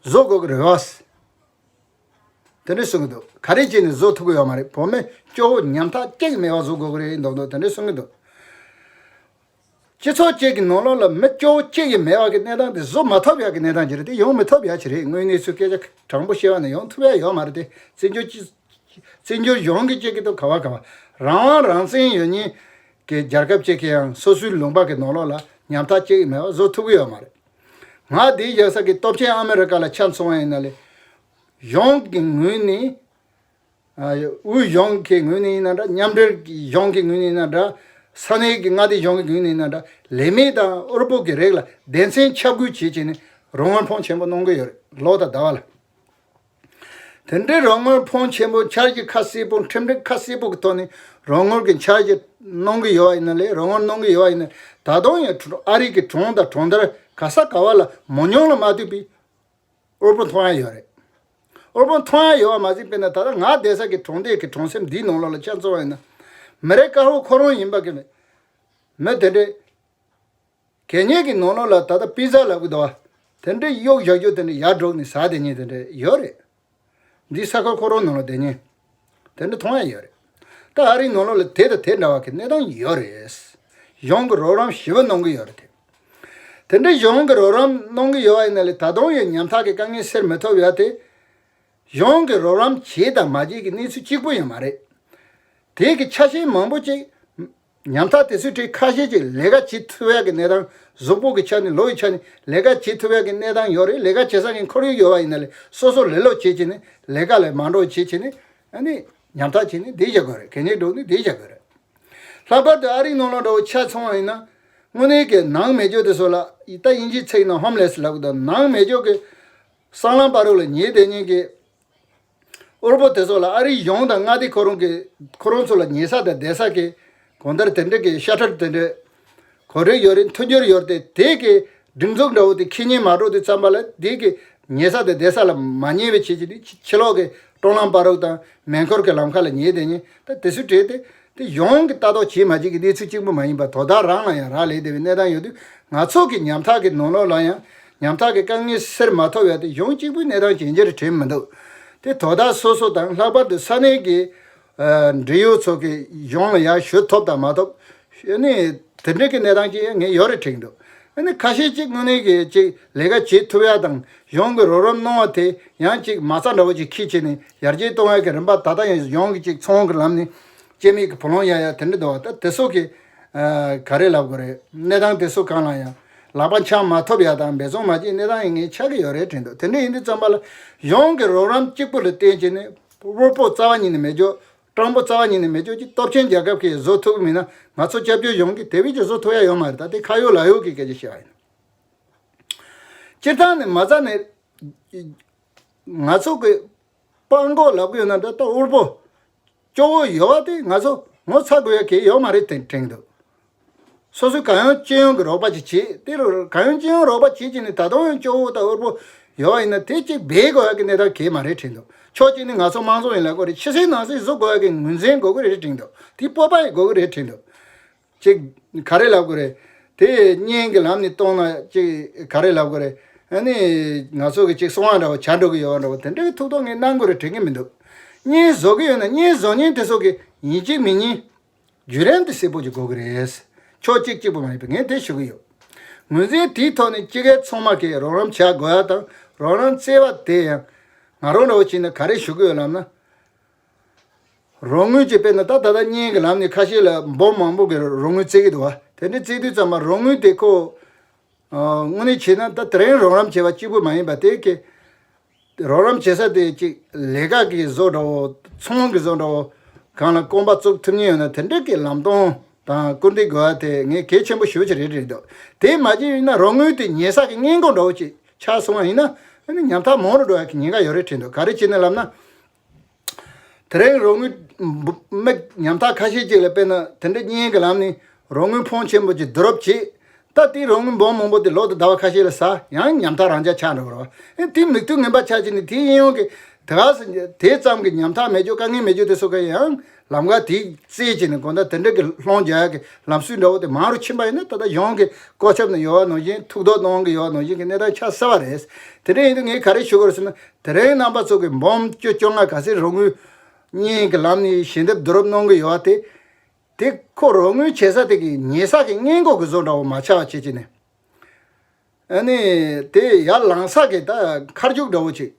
བཟོ་དགོས་ཀྱི་རེད་བ། དེ་འདྲ་གསུང་གི་འདུག་ག་རེ་བྱས་ནས་བཟོ་ཐུབ་ཀྱི་ཡོད་མ་རེད། བོད་མི་སྐྱོ་བོ་ཉམ་ཐག་གཅིག་མེད་པ་བཟོ་དགོས་ཀྱི་རེད་མདོག་མདོག་དེ་འདྲ་གསུང་གི་འདུག་སྤྱི་ཚོགས་གཅིག་གི་ནང་ལོགས་ལ་མི་སྐྱོ་བོ་གཅིག་ཡང་མེད་པ་གི་གནས་སྟངས་དེ་བཟོ་མ་ཐུབ་ཡག་གི་གནས་སྟངས་ཅིག་རེད། དེ་ཡོང་མི་ཐུབ་ཡག་ཅིག་རེད། དངོས་གནས་ཚུལ་སྐད་ཆ་དྲང་པོ་བཤད་པ་ན་ཡོང་ཐུབ་ཡག་ཡོད་མ་རེད་དེ། བཙན་བྱོལ་སྤྱི་བཙན་བྱོལ་གཞུང་གི་གཅིག་གི་ཐོག་ག་བ་ག་བ་རང་དབང་རང་བཙན་ཡོད་མཁན་གྱི་རྒྱལ་ཁབ་ཅིག་གི་ཡང་སོ་སོའི་ལུང་པ་གི་ནང་ལོགས་ལ་ཉམ་ཐག་གཅིག་ཡང་མེད་པ་བཟོ་ཐུབ་ཀྱི་ཡོད་མ་རེད། ང་དེའི་རྒྱལ་ས་གི་སྟོབས་ཆེན་ཨ་མེ་རི་ཀ་ལ་ཆ་མཚོན་པ་ཡིན་ན་ལས། གཞུང་གི་ངོས་ནས། ཨ། དབུས་གཞུང་གི་ངོས་ནས་ཡིན་ན་འདྲ། མཉམ་འབྲེལ་གྱི་གཞུང་གི་ངོས་ནས་ཡིན་ན་འདྲ། ས་གནས་ཀྱི་མངའ་སྡེ་གཞུང་གི་ངོས་ནས་ཡིན་ན་འདྲ། ལས་མི་དང་དབུལ་པོ་གི་རིགས་ལ་སྡེ་ཚན་ཆ་བགོས་བྱེད་བྱས་ནས་རོགས་དངུལ་ཕོན་ཆེན་པོ་གནང་གི་ཡོད་རེད། ལོ་དང་ཟླ་བ་ལ། དེ་འདྲའི་རོགས་དངུལ་ཕོན་ཆེན་པོ། འཆར་གཞི་ཁ་གསལ་པོ། ཁྲིམས་སྒྲིག་ཁ་གསལ་པོ་གི་ཐོག་ནས་རོགས་དངུལ་གྱི་འཆར་གཞི་གནང་གི་ཡོད་པ་ཡིན་ན་ལས། རོགས་དངུལ་གནང་གི་ཡོད་པ་ཡིན་ན། ད་དུང་ཡང་ཨ་རི་གི་གྲོང་དང་གྲོང་རྡལ་ག་ས་ག་བ་ལ་མང་ཉུང་ལ་མ་ལྟོས་པའི་དབུལ་པོ་མཐོང་ཡ་ཡོད་རེད། དབུལ་པོ་མཐོང་ཡ་ཡོད་པ་མ་ཟད། དཔེར་ན་ད་ལྟ་ང་བསྡད་ས་གི་གྲོང་སྡེ་གི་གྲོང་གསེབ་འདིའི་ནང་ལོགས་ལ་ཆ་མཚོན་པ་ཡིན་ན། མི་རེ་དཀར་པོ་ཁོ་རང་ཡིན་པ་གི་མི་དེ་འདྲས། གད་སྙིགས་ཀྱི་ནང་ལོགས་ལ་ད་ལྟ་པི་ཛ་ལབ་གི་འདུག་བ། དེ་འདྲ་གཡོག་བཞག་རྒྱུ་དེ་འདྲ་ཡར་འགྲོ་ནས་ཟ་བསྡད་མཁན་དེ་འདྲ་ཡོད་རེད། འདི་ས་ཁུལ་ཁོ་རང་ནང་ལ་བསྡད་མཁན་དེ་འདྲ་མཐོང་ཡ་ཡོད་རེད། ད་ཨ་རིའི་ནང་ལོགས་ལ་དེ་དང་དེ་འདྲ་བ་གི་གནས་སྟངས་ཡོད་རེད། གཞུང་གི་རོགས་རམ་ཞེ་པོ་གནང་གི་ཡོད་རེད་དེ། དེ་འདྲ་གཞུང་གི་རོགས་རམ་གནང་གི་ཡོད་པ་ཡིན་ན་ལས་ད་དུང་ཡང་ཉམ་ཐག་གི་དཀའ་ངལ་སེལ་མི་ཐུབ་ཡ་དེ། གཞུང་གི་རོགས་རམ་བྱས་དང་མ་བྱས་ཀྱི་གནས་ཚུལ་གཅིག་པུ་ཡང་མ་རེད། དེ་གི་ཆ་ཤས་མང་པོ་ཅིག་ཉམ་ཐག་དེ་ཚོའི་གྲས་ཁ་ཤས་ཅིག་ལས་ཀ་བྱེད་ཐུབ་ཡག་གི་གནས་སྟངས། གཟུགས་པོ་གི་ཆ་ནས་ལོ་ཡི་ཆ་ནས་ལས་ཀ་བྱེད་ཐུབ་ཡག་གི་གནས་སྟངས་ཡོད་རེད། ལས་ཀ་བྱེད་ས་གི་ཁོར་ཡུག་ཡོད་པ་ཡིན་ན་ལས་སོ་སོ་ལས་སློབ་བྱེད་བྱེད་ནས་ལས་ཀ་ལ་མ་འགྲོ་བྱེད་བྱེད་ནས་ཨ་ནི་ཉམ་ཐག་བྱེད་ནས་བསྡད་བཞག་དགོས་རེད། གད་སྙིགས་སྒྲོག་ནས་བསྡད་བཞག་དགོས་རེད། ལྷག་པར་དུ་ཨ་རིའི་ནང་ལོགས་འདྲ་བོ་ཆ་མཚོན་པ་ཡིན་ན། དངོས་གནས་ཀྱི་ནང་མེད་རྒྱུ་དེ་ཚོ་ལ་ད་དབྱིན་ཇིའི་ཚིག་ནང་ཧོམ་ལེ་སི་ལབ་གི་འདུག་ནང་མེད་རྒྱུ་གི་སྲང་ལམ་བར་དུ་ལ་ཉལ་བསྡད་མཁན་གྱི་དབུལ་པོ་དེ་ཚོ་ལ་ཨ་རིའི་གཞུང་དང་མངའ་སྡེ་ཁོ་རང་གི་ཁོ་རང་ཚོ་ལ་ཉལ་ས་དང་བསྡད་ས་གི་གང་ལྟར་དེ་འདྲ་གི་ཤ་ཁྲག་དེ་འདྲ་གོ་སྒྲིག་ཡོད་རེད། མཐུན་འགྱུར་ཡོད་རེད། དེ་གི་སྒྲིག་འཛུགས་འདྲ་བོ་དེ་ཁེ་ཉེན་མ་འགྲོ་དུས་ཙམ་པ་ལ་དེ་གི་ཉལ་ས་དང་བསྡད་ས་ལ་མ་ཉལ་བའི་ཆེད་ཀྱི་དེ་ཕྱི་ལོགས་གི་ཀྲོང་ལམ་བར་དུ་དང་མེ་འཁོར་གི་ལམ་ཁ་ལ་ཉལ་བསྡད་མཁན་ད་དེ་ཚོའི་གྲས་དེ། དེ་གཞུང་གི་ལྟ་རྟོག་བྱེད་མ་བྱེད་ཀྱི་གནས་ཚུལ་གཅིག་པུ་མ་ཡིན་པར་དོ་བདག་རང་ལ་ཡང་རག་ལས་བསྡད་པའི་གནས་སྟངས་ཡོད་དུས། ང་ཚོ་གི་ཉམ་ཐག་གི་ནང་ལོགས་ལ་ཡང་ཉམ་ཐག་གི་དཀའ་ངལ་སེལ་མ་ཐུབ་ཡ་དེ་གཞུང་གཅིག་པུའི་གནས་སྟངས་ཇེ་ཆེར་དྲན་མི་འདུག་དེ་དོ་བདག་སོ་སོ་དང་ལྷག་པར་དུ་ས་གནས་ཀྱི་ཨ་འབྲེལ་ཡོད་ཚོ་གི་གཞུང་ལ་ཡར་ཞུ་ཐུབ་དང་མ་ཐུབ། ཨ་ནི་དེ་འདྲ་གི་གནས་སྟངས་ཅིག་ངས་ཡོད་རེད་དྲན་འདུག་ཨ་ནི་ཁ་ཤས་ཅིག་དངོས་གནས་ཀྱི་ཅིག་ལས་ཀ་བྱེད་ཐུབ་ཡ་དང་གཞུང་གི་རོགས་རམ་གནང་བ་དེ་ཡང་ཅིག་མ་རྩ་འདྲ་བོ་ཅིག་འཁྱེར་བྱས་ནས་ཡར་རྒྱས་གཏོང་ཡ་གི་རིམ་པ་ད་ལྟ་ཡང་གཞུང་གི་ཅིག་ཚོང་གི་ལམ་ནས་སྐྱེད་མེད་ཀྱི་བུ་ལོན་གཡར་ཡ་དེ་འདྲ་འདུག་ད་དེ་སོགས་ཀྱི་ཨ་ག་རེ་ལབ་དགོས་རེད། གནས་སྟངས་དེ་ཚོ་གང་ལ་ཡང་ལག་པ་འཆང་མ་ཐུབ་ཡ་དང་འབད་བརྩོན་མ་བྱས་གནས་སྟངས་ཡིན་ངེས་ཆགས་ཀྱི་ཡོད་རེད་དྲན་འདུག་དེ་འདྲ་ཡིན་དུས་ཙམ་པ་ལ་གཞུང་གི་རོགས་རམ་གཅིག་པུ་ལ་བརྟེན་བྱས་ནས་དབུལ་པོ་རྩ་བ་ཉིད་ནས་མེད་རྒྱུ། སྤྲང་པོ་རྩ་བ་ཉིད་ནས་མེད་རྒྱུ་ཅིག་སྟོབས་ཆེན་རྒྱལ་ཁབ་ཀྱིས་བཟོ་ཐུབ་ཀྱི་མིན་ན་ང་ཚོ་སྐྱབས་བཅོལ་གཞུང་གིས་དེ་བས་ཀྱང་བཟོ་ཐུབ་ཡ་ཡོད་མ་རེད། ད་དེ་ཁ་ཡོད་ལག་ཡོད་ཀྱི་སྐད་ཆ་བཤད་པ་ཡིན། སྤྱིར་བཏང་ནས་མ་རྩ་ནས་ང་ཚོ་གི་སྤྲང་པོ་ལབ་ཀྱི་ཡོད་ན་འདྲ། ད་དབུལ་པོ་སྐྱོ་བོ་ཡོད་པ་དེ་ང་ཚོ་ངོ་ཚ་དགོས་ཡ་གལ་ཡོད་མ་རེད་དེ་དྲན་འདུག་སོ་སོས་གང་ཡོང་ཅི་ཡོང་གི་རོགས་པ་ཅིག་བྱེད། དེ་རུ་གང་ཡོང་ཅི་ཡོང་རོགས་པ་བྱེད་ཀྱི་ནི་ད་དུང་ཡང་སྐྱོ་བོ་དང་དབུལ་པོ་ཡོད་པ་ཡིན་ན་དེ་གཅིག་སྦས་དགོས་ཡ་གི་གནས་སྟངས་གལ་མ་རེད་དྲན་འདུག་ཕྱོགས་གཅིག་ནས་ང་ཚོ་དམངས་གཙོ་ཡིན་ལབ་དགོས་རེད། ཕྱི་གསལ་ནང་གསལ་བཟོ་དགོས་ཡ་གི་ངོས་འཛིན་དགོས་ཀྱི་རེད་དྲན་འདུག་དེ་སྤོབས་པ་ཡི་དགོས་ཀྱི་རེད་དྲན་འདུག་ཅིག་ག་རེ་ལབ་དགོས་རེད། དེ་གཉེན་གྱི་ལམ་ནས་གཏོང་ན་ཅིག་ག་རེ་ལབ་དགོས་རེད། ཨ་ནི་ང་ཚོ་གི་ཅིག་གསང་བ་འདྲ་བོ་བྱ་འགྲོ་གི་ཡོད་པ་འདྲ་བོ་དེ་འདྲའི་ཐུགས་དོགས་ངས་གནང་དགོས་རེད་དྲན་གི་མི་འདུག་གཉེན་བཟོ་གི་ཡོད་ན་གཉེན་བཟོ་མཁན་དེ་ཚོ་གི་ཡིན་གཅིག་མིན་གཉིས་བརྒྱུད་རིམ་དེ་གསལ་པོ་ཅིག་དགོས་ཀྱི་རེད། ཕྱོགས་གཅིག་གཅིག་པུ་མ་ཡིན་པ་ངས་དེ་ཞུ་གི་ཡོད། ངོས་འཛིན་དེའི་ཐོག་ནས་སྤྱི་སྒེར་ཚང་མ་གིས་རོགས་རམ་བྱ་དགོས་ཡ་དང་རོགས་རམ་བཙལ་བ་དེ་ཡང་ང་རང་འདྲ་བོ་བྱས་ན་ག་རེ་ཞུ་གི་ཡོད་ལབ་ན། རོགས་དངུལ་གྱི་དཔེར་ན་ད་ད་ལྟ་གཉེན་གྱི་ལམ་ནས་ཁ་ཤས་ལ་འབུམ་མང་པོ་གི་རོགས་དངུལ་བཙལ་གི་འདུག་བ། དེ་འདྲ་བཙལ་དུས་ཙམ་པ་རོགས་དངུལ་དེ་ཁོ་ཨ་དངོས་གནས་བྱས་ན་ད་དེ་རིང་རོགས་རམ་བྱས་པ་གཅིག་པུ་མ་ཡིན་པ་དེ་གི་རོགས་རམ་བྱེད་ས་དེ་གཅིག་ལས་ཀ་གི་བཟོ་འདྲ་བོ་ཚོང་གི་བཟོ་འདྲ་བོ་གང་ལ་གོམ་པ་བཙུགས་ཐུབ་མཁན་ཡོད་ན་དེ་འདྲ་གི་ལམ་སྟོན་དང་སྐུལ་འདེད་དགོས་པ་དེ་ངས་གལ་ཆེན་པོ་ཞེ་པོ་ཅིག་རེད་དྲན་འདུག་དེ་མ་བྱས་ཡིན་ན་རོགས་དངུལ་དེ་ཉལ་ས་གི་སྔས་མགོ་འདྲ་བོ་ཅིག་ཆགས་སོང་བ་ཡིན་ན་ཨ་ནི་ཉམ་ཐག་མང་རུ་འགྲོ་ཡ་གི་ཉེན་ཁ་ཡོད་རེད་དྲན་འདུག་ག་རེ་བྱས་ནས་ལབ་ན། དེ་རིང་རོགས་དངུལ་མི་ཉམ་ཐག་ཁ་ཤས་ཅིག་ལ་དཔེར་ན་དེ་འདྲ་གཉེན་གྱི་ལམ་ནས་རོགས་དངུལ་ཕོན་ཆེན་པོ་ཅིག་བསྡུ་རུབ་བྱས། ད་དེའི་རོགས་དངུལ་འབུམ་མང་པོ་དེ་ལོ་དང་ཟླ་བ་ཁ་ཤས་ལ་ཟ་ཡང་ཉམ་ཐག་རང་འཇགས་ཆགས་འགྲོ་བ་རེད་བ། ཨེ་དེ་མིག་ལྟོས་ངན་པ་ཆགས་ཀྱི་ནི་དེ་གཡས་གཡོན་གྱི་དེ་ག་ས་དེ་ཙམ་གྱི་ཉམ་ཐག་མེད་རྒྱུ་དཀའ་ངལ་མེད་རྒྱུ་དེ་ཚོ་ག་ཡང་ལམ་ཁ་དེ་བཙལ་བྱས་ནས་གང་ལྟར་དེ་འདྲ་གི་སློང་རྒྱག་ཡ་གི་ལམ་སྲོལ་འདྲ་བོ་དེ་མང་རུ་ཕྱིན་པ་ཡིན་ན་ད་ལྟ་གཞུང་གི་བཀོད་ཁྱབ་ནང་ཡོད་པ་ནང་བཞིན་ཐུགས་དོགས་གནང་གི་ཡོད་པ་ནང་བཞིན་གྱི་གནས་སྟངས་ཆགས་སྲིད་པ་རེད། དེ་འདྲ་ཡིན་དུས་ངས་ག་རེ་ཞུ་དགོས་རེད་ཟེར་ན། དེ་རིང་རྣམ་པ་ཚོ་གི་འབུམ་བཅུ་བཅོ་ལྔ་ག་ཚད་རོགས་དངུལ་གཉེན་གྱི་ལམ་ནས་ཞལ་འདེབས་བསྡུ་རུབ་གནང་གི་ཡོད་པ་དེ། དེ་ཁོ་རོགས་དངུལ་བྱེད་ས་དེ་གི་ཉལ་ས་གི་སྔས་མགོ་གི་བཟོ་འདྲ་བོ་མ་ཆགས་པ་བྱེད་ཀྱི་ནས། ཨ་ནི་དེ་ཡར་ལངས་ས་གི་ད་མཁར་རྒྱུག་འདྲ་བོ་ཅིག་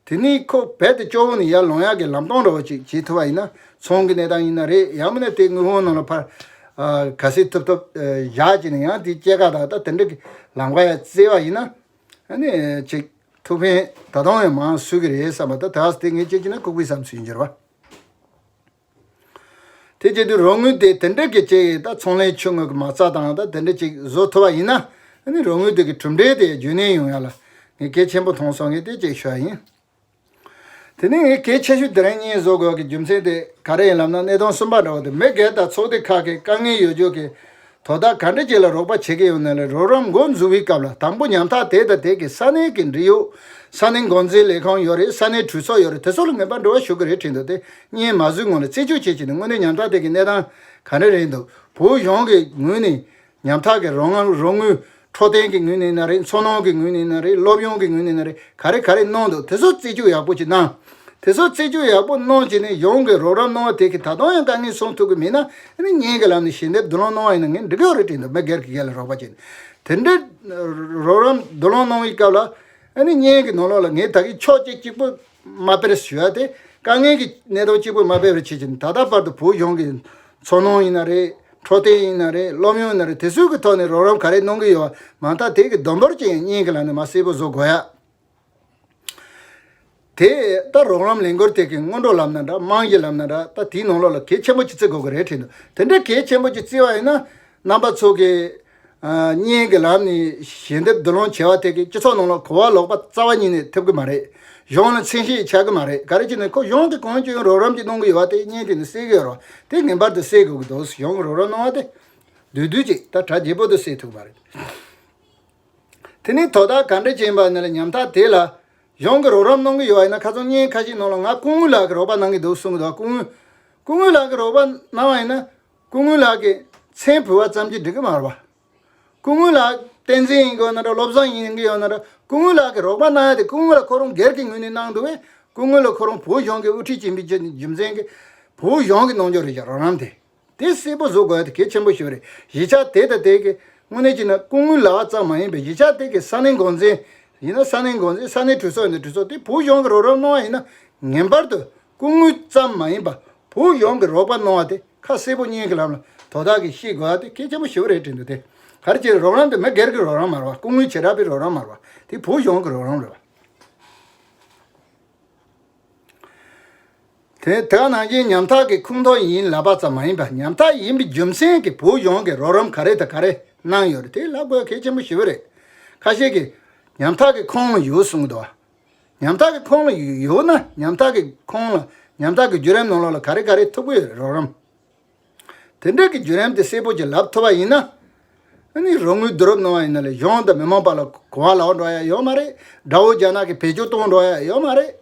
དེ་ནས་ཁོ་རྦད་དེ་སྐྱོ་བོ་ནས་ཡར་ལོང་ཡག་གི་ལམ་སྟོན་འདྲ་བོ་ཅིག་བྱེད་ཐུབ་པ་ཡིན་ན་ཚོང་གི་གནས་སྟངས་ཡིན་ན་རེད། ཡང་མིན་ན་དེ་དངུལ་ཁང་ནང་ལ་ཕར་ཨ་ག་ཚད་ཐུབ་ཐུབ་ཨ་བཞག་ཅིག་ནས་ཡང་དེ་སྐྱེད་ཀ་དང་ད་དེ་འདྲ་གི་ལམ་ཁ་ཡར་བཙལ་བ་ཡིན་ན་ཨ་ནི་ཅིག་ཐུགས་ཕན་ད་དུང་ཡང་མང་སུ་གི་རེད་བསམ་པ། ད་ད་དེ་ངས་བྱེད་ཀྱི་ན་ལྐུགས་པའི་བསམ་ཚུལ་ཡིན་གྱུར་བ། དེ་བྱེད་དུས་རོགས་དངུལ་དེ་དེ་འདྲ་གི་ཅིག་ད་ཚོང་ལས་ཆུང་ངུ་གི་མ་རྩ་དང་ད་དེ་འདྲ་ཅིག་བཟོ་ཐུབ་པ་ཡིན་ན་ཨ་ནི་རོགས་དངུལ་དེ་གི་གྲུབ་འབྲས་དེ་རྒྱུན་གནས་ཡོང་ཡ་ལ་ངས་གལ་ཆེན་པོ་མཐོང་སོང་། ངས་དེ་ཅིག་ཞུ་ཡ་ཡིན། དེ་ནས་ངས་གལ་ཆེ་ཤོས་དེ་རིང་གཉེན་བཟོ་དགོས་ཀྱི་རྒྱུ་མཚན་དེ་ག་རེ་ཡིན་ལབ་ན། གནད་དོན་གསུམ་པ་འདྲ་བོ་དེ་མི་སྒེར་དང་ཚོགས་སྡེ་ཁག་གི་དཀའ་ངལ་ཡོད་རྒྱུ་གི་དོ་བདག་ག་འདྲ་ཅིག་ལ་རོགས་པ་བྱེད་ཀྱི་ཡོད་ན་ལས་རོགས་རམ་འགོ་འཛུགས་པའི་སྐབས་ལ་དང་པོ་ཉམ་ཐག་དེ་དང་དེ་གི་ས་གནས་ཀྱི་འབྲེལ་ཡོད་ས་གནས་འགོ་འཛིན་ལས་ཁང་ཡོད་རེད། ས་གནས་གྲོས་ཚོགས་ཡོད་རེད། དེ་ཚོ་ལ་ངེས་པར་འབྲེལ་བ་ཞུ་གི་རེད་དྲན་འདུག་དེ་གཉེན་མ་བཟོས་སྔོན་ལ་རྩད་གཅོད་བྱེད་ཀྱི་འདུག་དངོས་གནས་ཉམ་ཐག་དེ་གི་གནས་སྟངས་ག་འདྲ་རེད་འདུག་བོད་གཞུང་གི་ངོས་ནས་ཉམ་ཐག་གི་རོགས་རམ་རོགས་དངུལ་ འཕྲོད་བསྟེན་གྱི་ངོས་ནས་ཡིན་ན་རེད། འཚོ་སྣང་གི་ངོས་ནས་ཡིན་ན་རེད། སློབ་ཡོན་གྱི་ངོས་ནས་ཡིན་ན་རེད། ག་རེ་ག་རེ་གནང་འདུག་དེ་ཚོ་རྩད་གཅོད་ཡག་པོ་ཅིག་གནང་། དེ་ཚོ་རྩད་གཅོད་ཡག་པོ་གནང་བྱས་ནས་གཞུང་གི་རོགས་རམ་གནང་བ་དེ་གིས་ད་དུང་ཡང་དཀའ་ངལ་སེལ་ཐུབ་ཀྱི་མེད་ན། ཨ་ནི་གཉེན་གྱི་ལམ་ནས་ཞལ་འདེབས་བསྡུ་ལེན་གནང་བ་ཡིན་ན་ངས་འགྲིག་གི་ཡོད་རེད་དྲན་འདུག་མི་སྒེར་གྱི་སྒེར་ལ་རོགས་པ་བྱས་ནས། དེ་འདྲའི་རོགས་རམ་བསྡུ་ལེན་གནང་བའི་སྐབས་ལ། ཨ་ནི་གཉེན་གྱི་ནང་ལོགས་ལ་ངས་ད་གིན་ཕྱོགས་གཅིག་གཅིག་པུ་མ་སྤེལ་ཞུ་ཡ་དེ། དཀའ་ངལ་གྱི་གནས་སྟངས་གཅིག་པུ་མ་སྤེལ་བར་བྱེད་ཀྱི་ད་ལྟ་བར་དུ་བོད་གཞུང་གི་འཚོ་སྣང་ཡིན་ན་རེད། འཕྲོད་བསྟེན་ཡིན་ན་རེད། སློབ་ཡོན་ཡིན་ན་རེད། དེ་ཚོའི་གི་ཐོག་ནས་རོགས་རམ་ག་རེ་གནང་གི་ཡོད་པ་མ་མཐའ་དེ་གི་བསྡོམས་འབོར་ཅན་གཉེན་གྱི་ལམ་ནས་མར་གསལ་པོ་བཟོ་དགོས་ཡ། དེ་ད་རོགས་རམ་ལས་འགུལ་དེ་གི་སྔོན་འགྲོ་ལབ་ན་འདྲ། རྨང་གཞི་ལབ་ན་འདྲ། ད་དེའི་ནང་ལོགས་ལ་གལ་ཆེན་པོ་ཅིག་བརྩི་དགོས་ཀྱི་རེད་དྲན་འདུག་དེ་འདྲའི་གལ་ཆེན་པོ་ཅིག་བརྩི་བ་ཡིན་ན། རྣམ་པ་ཚོ་གི་ཨ་གཉེན་གྱི་ལམ་ནས་ཞལ་འདེབས་བསྡུ་ལེན་བྱས་པ་དེ་གིས་སྤྱི་ཚོགས་ནང་ལ་གོ་བ་ལོག་པ་རྩ་བ་ཉིད་ནས་ཐེབས་ཀྱི་མ་རེད། གཞུང་ལ་མཚན་ཤས་ཆགས་ཀྱི་མ་རེད། ག་རེ་བྱས་ནས་ཁོ་གཞུང་གིས་གང་བྱུང་རོགས་རམ་ཅིག་གནང་གི་ཡོད་པ་དེ་གཉེན་དེ་ནས་གསལ་གྱི་ཡོད་རེད་བ། དེ་ངེས་པར་དུ་གསལ་དགོས་ཀྱི་འདུག་གཞུང་གིས་རོགས་རམ་གནང་བ་དེ་བསྡུས་བསྡུས་ཅིག་ད་གྲ་རྒྱས་པོ་དེ་གསལ་ཐུབ་ཀྱི་མ་རེད། དེ་ནས་དོ་བདག་ག་འདྲ་བྱས་པ་ནི་ལ་ཉམ་ཐག་དེ་ལ་གཞུང་གིས་རོགས་རམ་གནང་གི་ཡོད་པ་ཡིན་ན། ཁ་སང་བརྙན་ཁ་ཤས་ནང་ལ་ང་སྐུ་ངོ་ལགས་ཀྱིས་རོགས་པ་གནང་གི་འདུག་གསུང་གི་འདུག་སྐུ་ངོ་སྐུ་ངོ་ལགས་ཀྱིས་རོགས་པ་གནང་བ་ཡིན་ན། སྐུ་ངོ་ལགས་ཀྱིས་མཚན་ཕུལ་བ་ཙམ་གྱིས་འགྲིག་གི་མ་རེད་བ། སྐུ་ངོ་ལགས་བསྟན་འཛིན་ཡིན་གྱི་ཡོད་ན་འདྲ། བློ་བཟང་ཡིན་གྱི་ཡོད་ན་འདྲ། སྐུ་ངོ་ལགས་ཀྱིས་རོགས་པ་གནང་ཡ་དེ་སྐུ་ངོ་ལགས་ཁོ་རང་སྒེར་གྱི་ངོས་ནས་གནང་འདུག་པས། སྐུ་ངོ་ལགས་ཁོ་རང་བོད་གཞུང་གི་དབུ་ཁྲིད་ཡིན་པའི་རྒྱུ་མཚན་གྱིས་བོད་གཞུང་གིས་གནང་རྒྱུ་རེད་ཀྱང་རོགས་རམ་དེ། དེ་གསལ་པོ་བཟོ་དགོས་ཡ་དེ་གལ་ཆེན་པོ་ཞིག་རེད། གཞིས་ཆགས་དེ་དང་དེ་གི་དངོས་གནས་བྱས་ན་སྐུ་ངོ་ལགས་ཙམ་མ་ཡིན་པའི་གཞིས་ཆགས་དེ་གི་ས་གནས་འགོ་འཛིན་ཡིན་ན་ས་གནས་འགོ་འཛིན། ས་གནས་གྲོས་ཚོགས་ཡིན་ན་གྲོས་ཚོགས་དེ་བོད་གཞུང་གིས་རོགས་རམ་གནང་བ་ཡིན་ན། ངེས་པར་དུ་སྐུ་ངོ་ཙམ་མ་ཡིན་པ་བོད་གཞུང་གིས་རོགས་པ་གནང་བ་དེ་ཁ་གསལ་པོ་གཉེན་གྱི་ལམ་ལ་དོ་བདག་གིས་ཤེས་དགོས་ཡ་དེ་གལ་ཆེན་པོ་ཞིག་རེད་དྲན་འདུག་དེ་ག་རེ་བྱས་རོགས་རམ་དེ་མི་སྒེར་གྱི་རོགས་རམ་མ་རེད་བ། སྐུ་ངོ་བྱེ་བྲག་པའི་རོགས་རམ་མ་རེད་བ། དེ་བོད་གཞུང་གི་རོགས་རམ་རེད་བ། དེ་དེ་ག་ནང་བཞིན་ཉམ་ཐག་གི་ཁོངས་གཏོགས་ཡིན་ལབ་པ་ཙམ་མ་ཡིན་པ། ཉམ་ཐག་ཡིན་པའི་རྒྱུ་མཚན་གྱིས་བོད་གཞུང་གིས་རོགས་རམ་ག་རེ་དང་ག་རེ་གནང་ཡོད་རེད་དེ་ལབ་དགོས་གལ་ཆེན་པོ་ཞེ་པོ་རེད། ཁ་ཤས་ཀྱིས་ཉམ་ཐག་གི་ཁོངས་ལ་ཡོད་གསུངས་འདུག་ཉམ་ཐག་གི་ཁོངས་ལ་ཡོད་ན་ཉམ་ཐག་གི་ཁོངས་ལ་ཉམ་ཐག་གི་བརྒྱུད་རིམ་ནང་ལོགས་ལ་ག་རེ་ག་རེ་ཐུབ་ཀྱི་ཡོད་རེད་རོགས་རམ། དེ་འདྲ་གི་བརྒྱུད་རིམ་དེ་གསལ་པོ་ཅིག་ལབ་ཐུབ་པ་ཡིན་ན། ཨ་ནི་རོགས་དངུལ་བསྡུ་རུབ་གནང་བ་ཡིན་ན་ལས་གཞུང་དང་མི་མང་བར་ལ་གོ་བ་ལོག་འགྲོ་ཡ་ཡོད་མ་རེད། དགྲ་བོ་རྒྱ་ནག་གིས་བེད་སྤྱོད་གཏོང་འགྲོ་ཡ་ཡོད་མ་རེད།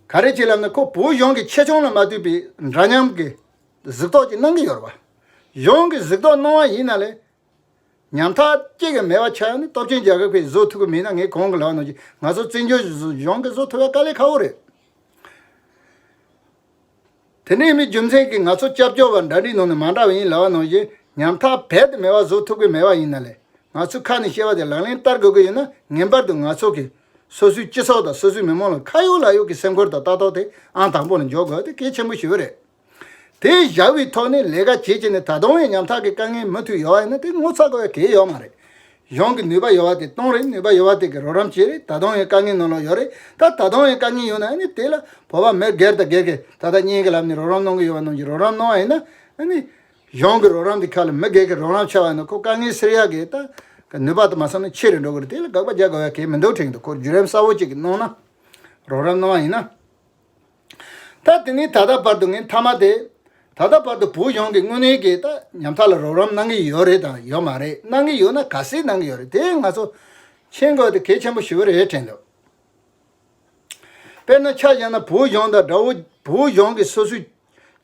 ག་རེ་བྱས་ལབ་ན་ཁོ་བོད་གཞུང་གི་ཆེ་ཆུང་ལ་མ་ལྟོས་པའི་འདྲ་མཉམ་གྱི་གཟིགས་རྟོག་ཅིག་གནང་གི་ཡོད་རེད་བ། གཞུང་གིས་གཟིགས་རྟོག་གནང་བ་ཡིན་ན་ལས། ཉམ་ཐག་གཅིག་གི་མེད་པ་ཆགས་ནས་སྟོབས་ཆེན་རྒྱལ་ཁབ་ཀྱིས་བཟོ་ཐུབ་ཀྱི་མེད་ན། ངས་གོང་གི་ལབ་པ་ནང་བཞིན་ང་ཚོ་བཙན་བྱོལ་གཞུང་གིས་བཟོ་ཐུབ་ཡ་དཀའ་ལས་ཁག་པོ་རེད། དེ་འདྲ་ཡིན་པའི་རྒྱུ་མཚན་གྱིས་ང་ཚོ་སྐྱབས་བཅོལ་བ་འདྲ་འདྲའི་ནང་ནས་མ་འདྲ་བ་ཡིན་ལབ་པ་ནང་བཞིན་ཉམ་ཐག་རྦད་དེ་མེད་པ་བཟོ་ཐུབ་ཀྱི་མེད་པ་ཡིན་ན་ལས། ང་ཚོས་ཁ་ནས་བཤད་པ་དེ་ལག་ལེན་བསྟར་དགོས་ཀྱི་ཡོད་ན་ངེས་པར་དུ་ང་ཚོ་གི་སོ་སོའི་སྤྱི་ཚོགས་དང་སོ་སོའི་མི་མང་ལ་ཁ་ཡོད་ལག་ཡོད་ཀྱི་སེམས་ཁུར་དང་ལྟ་རྟོག་དེ་ཨང་དང་པོ་ལ་འཇོག་དགོས་དེ་གལ་ཆེན་པོ་ཞིག་རེད། དེ་བཞག་པའི་ཐོག་ནས་ལས་ཀ་བྱེད་བྱས་ནས་ད་དུང་ཡང་ཉམ་ཐག་གི་དཀའ་ངལ་མུ་མཐུད་ཡོད་པ་ཡིན་ན་དེ་ངོ་ཚ་དགོས་པའི་གལ་ཡོད་མ་རེད། གཞུང་གི་ནུས་པ་ཡོད་པ་དེ་གཏོང་རེད། ནུས་པ་ཡོད་པ་དེ་གི་རོགས་རམ་བྱེད་རེད། ད་དུང་ཡང་དཀའ་ངལ་ནང་ལོགས་ཡོད་རེད། ད་ད་དུང་ཡང་དཀའ་ངལ་ཡོད་ན་ཨ་ནི་དེ་ལ་བོད་པ་མི་སྒེར་དང་སྒེར་གྱི་ད་ལྟ་གཉེན་གྱི་ལམ་ནས་རོགས་རམ་གནང་གི་ཡོད་པ་ནང་བཞིན་རོགས་རམ་གནང་བ་ཡིན་ན། ཨ་ནི་གཞུང་གི་རོགས་རམ་དེ་ཁ་ལ་མི་སྒེར་གྱི་རོགས་རམ་ཆགས་པ་ཡིན་ན་ཁོ་དཀའ་ངལ་སེལ་ཡག་གི་ད་གི་ནུས་པ་དེ་མ་སོང་ན་ཆེ་རུ་འགྲོ་གི་རེད། དེ་ལ་དགག་པ་རྒྱག་དགོས་ཡ་གལ་མི་འདུག་དྲན་གྱི་འདུག་ཁོ་བརྒྱུད་རིམ་གསལ་པོ་ཅིག་གི་གནང་ན། རོགས་རམ་གནང་བ་ཡིན་ན། ད་དེ་ནས་ད་ལྟ་བར་དུ་ངས་མཐའ་མ་དེ། ད་ལྟ་བར་དུ་བོད་གཞུང་གིས་དངོས་གནས་ཀྱི་ད་ཉམ་ཐག་ལ་རོགས་རམ་གནང་གི་ཡོད་རེད་དང་ཡོད་མ་རེད། གནང་གི་ཡོད་ན་ག་ཚད་གནང་གི་ཡོད་རེད། དེ་ང་ཚོ་མཁྱེན་དགོས་དེ་གལ་ཆེན་པོ་ཞེ་པོ་རེད་དྲན་འདུག་དཔེར་ན་ཆ་བཞག་ན་བོད་གཞུང་དང་དགྲ་བོ་བོད་གཞུང་གིས་སོ་སོའི་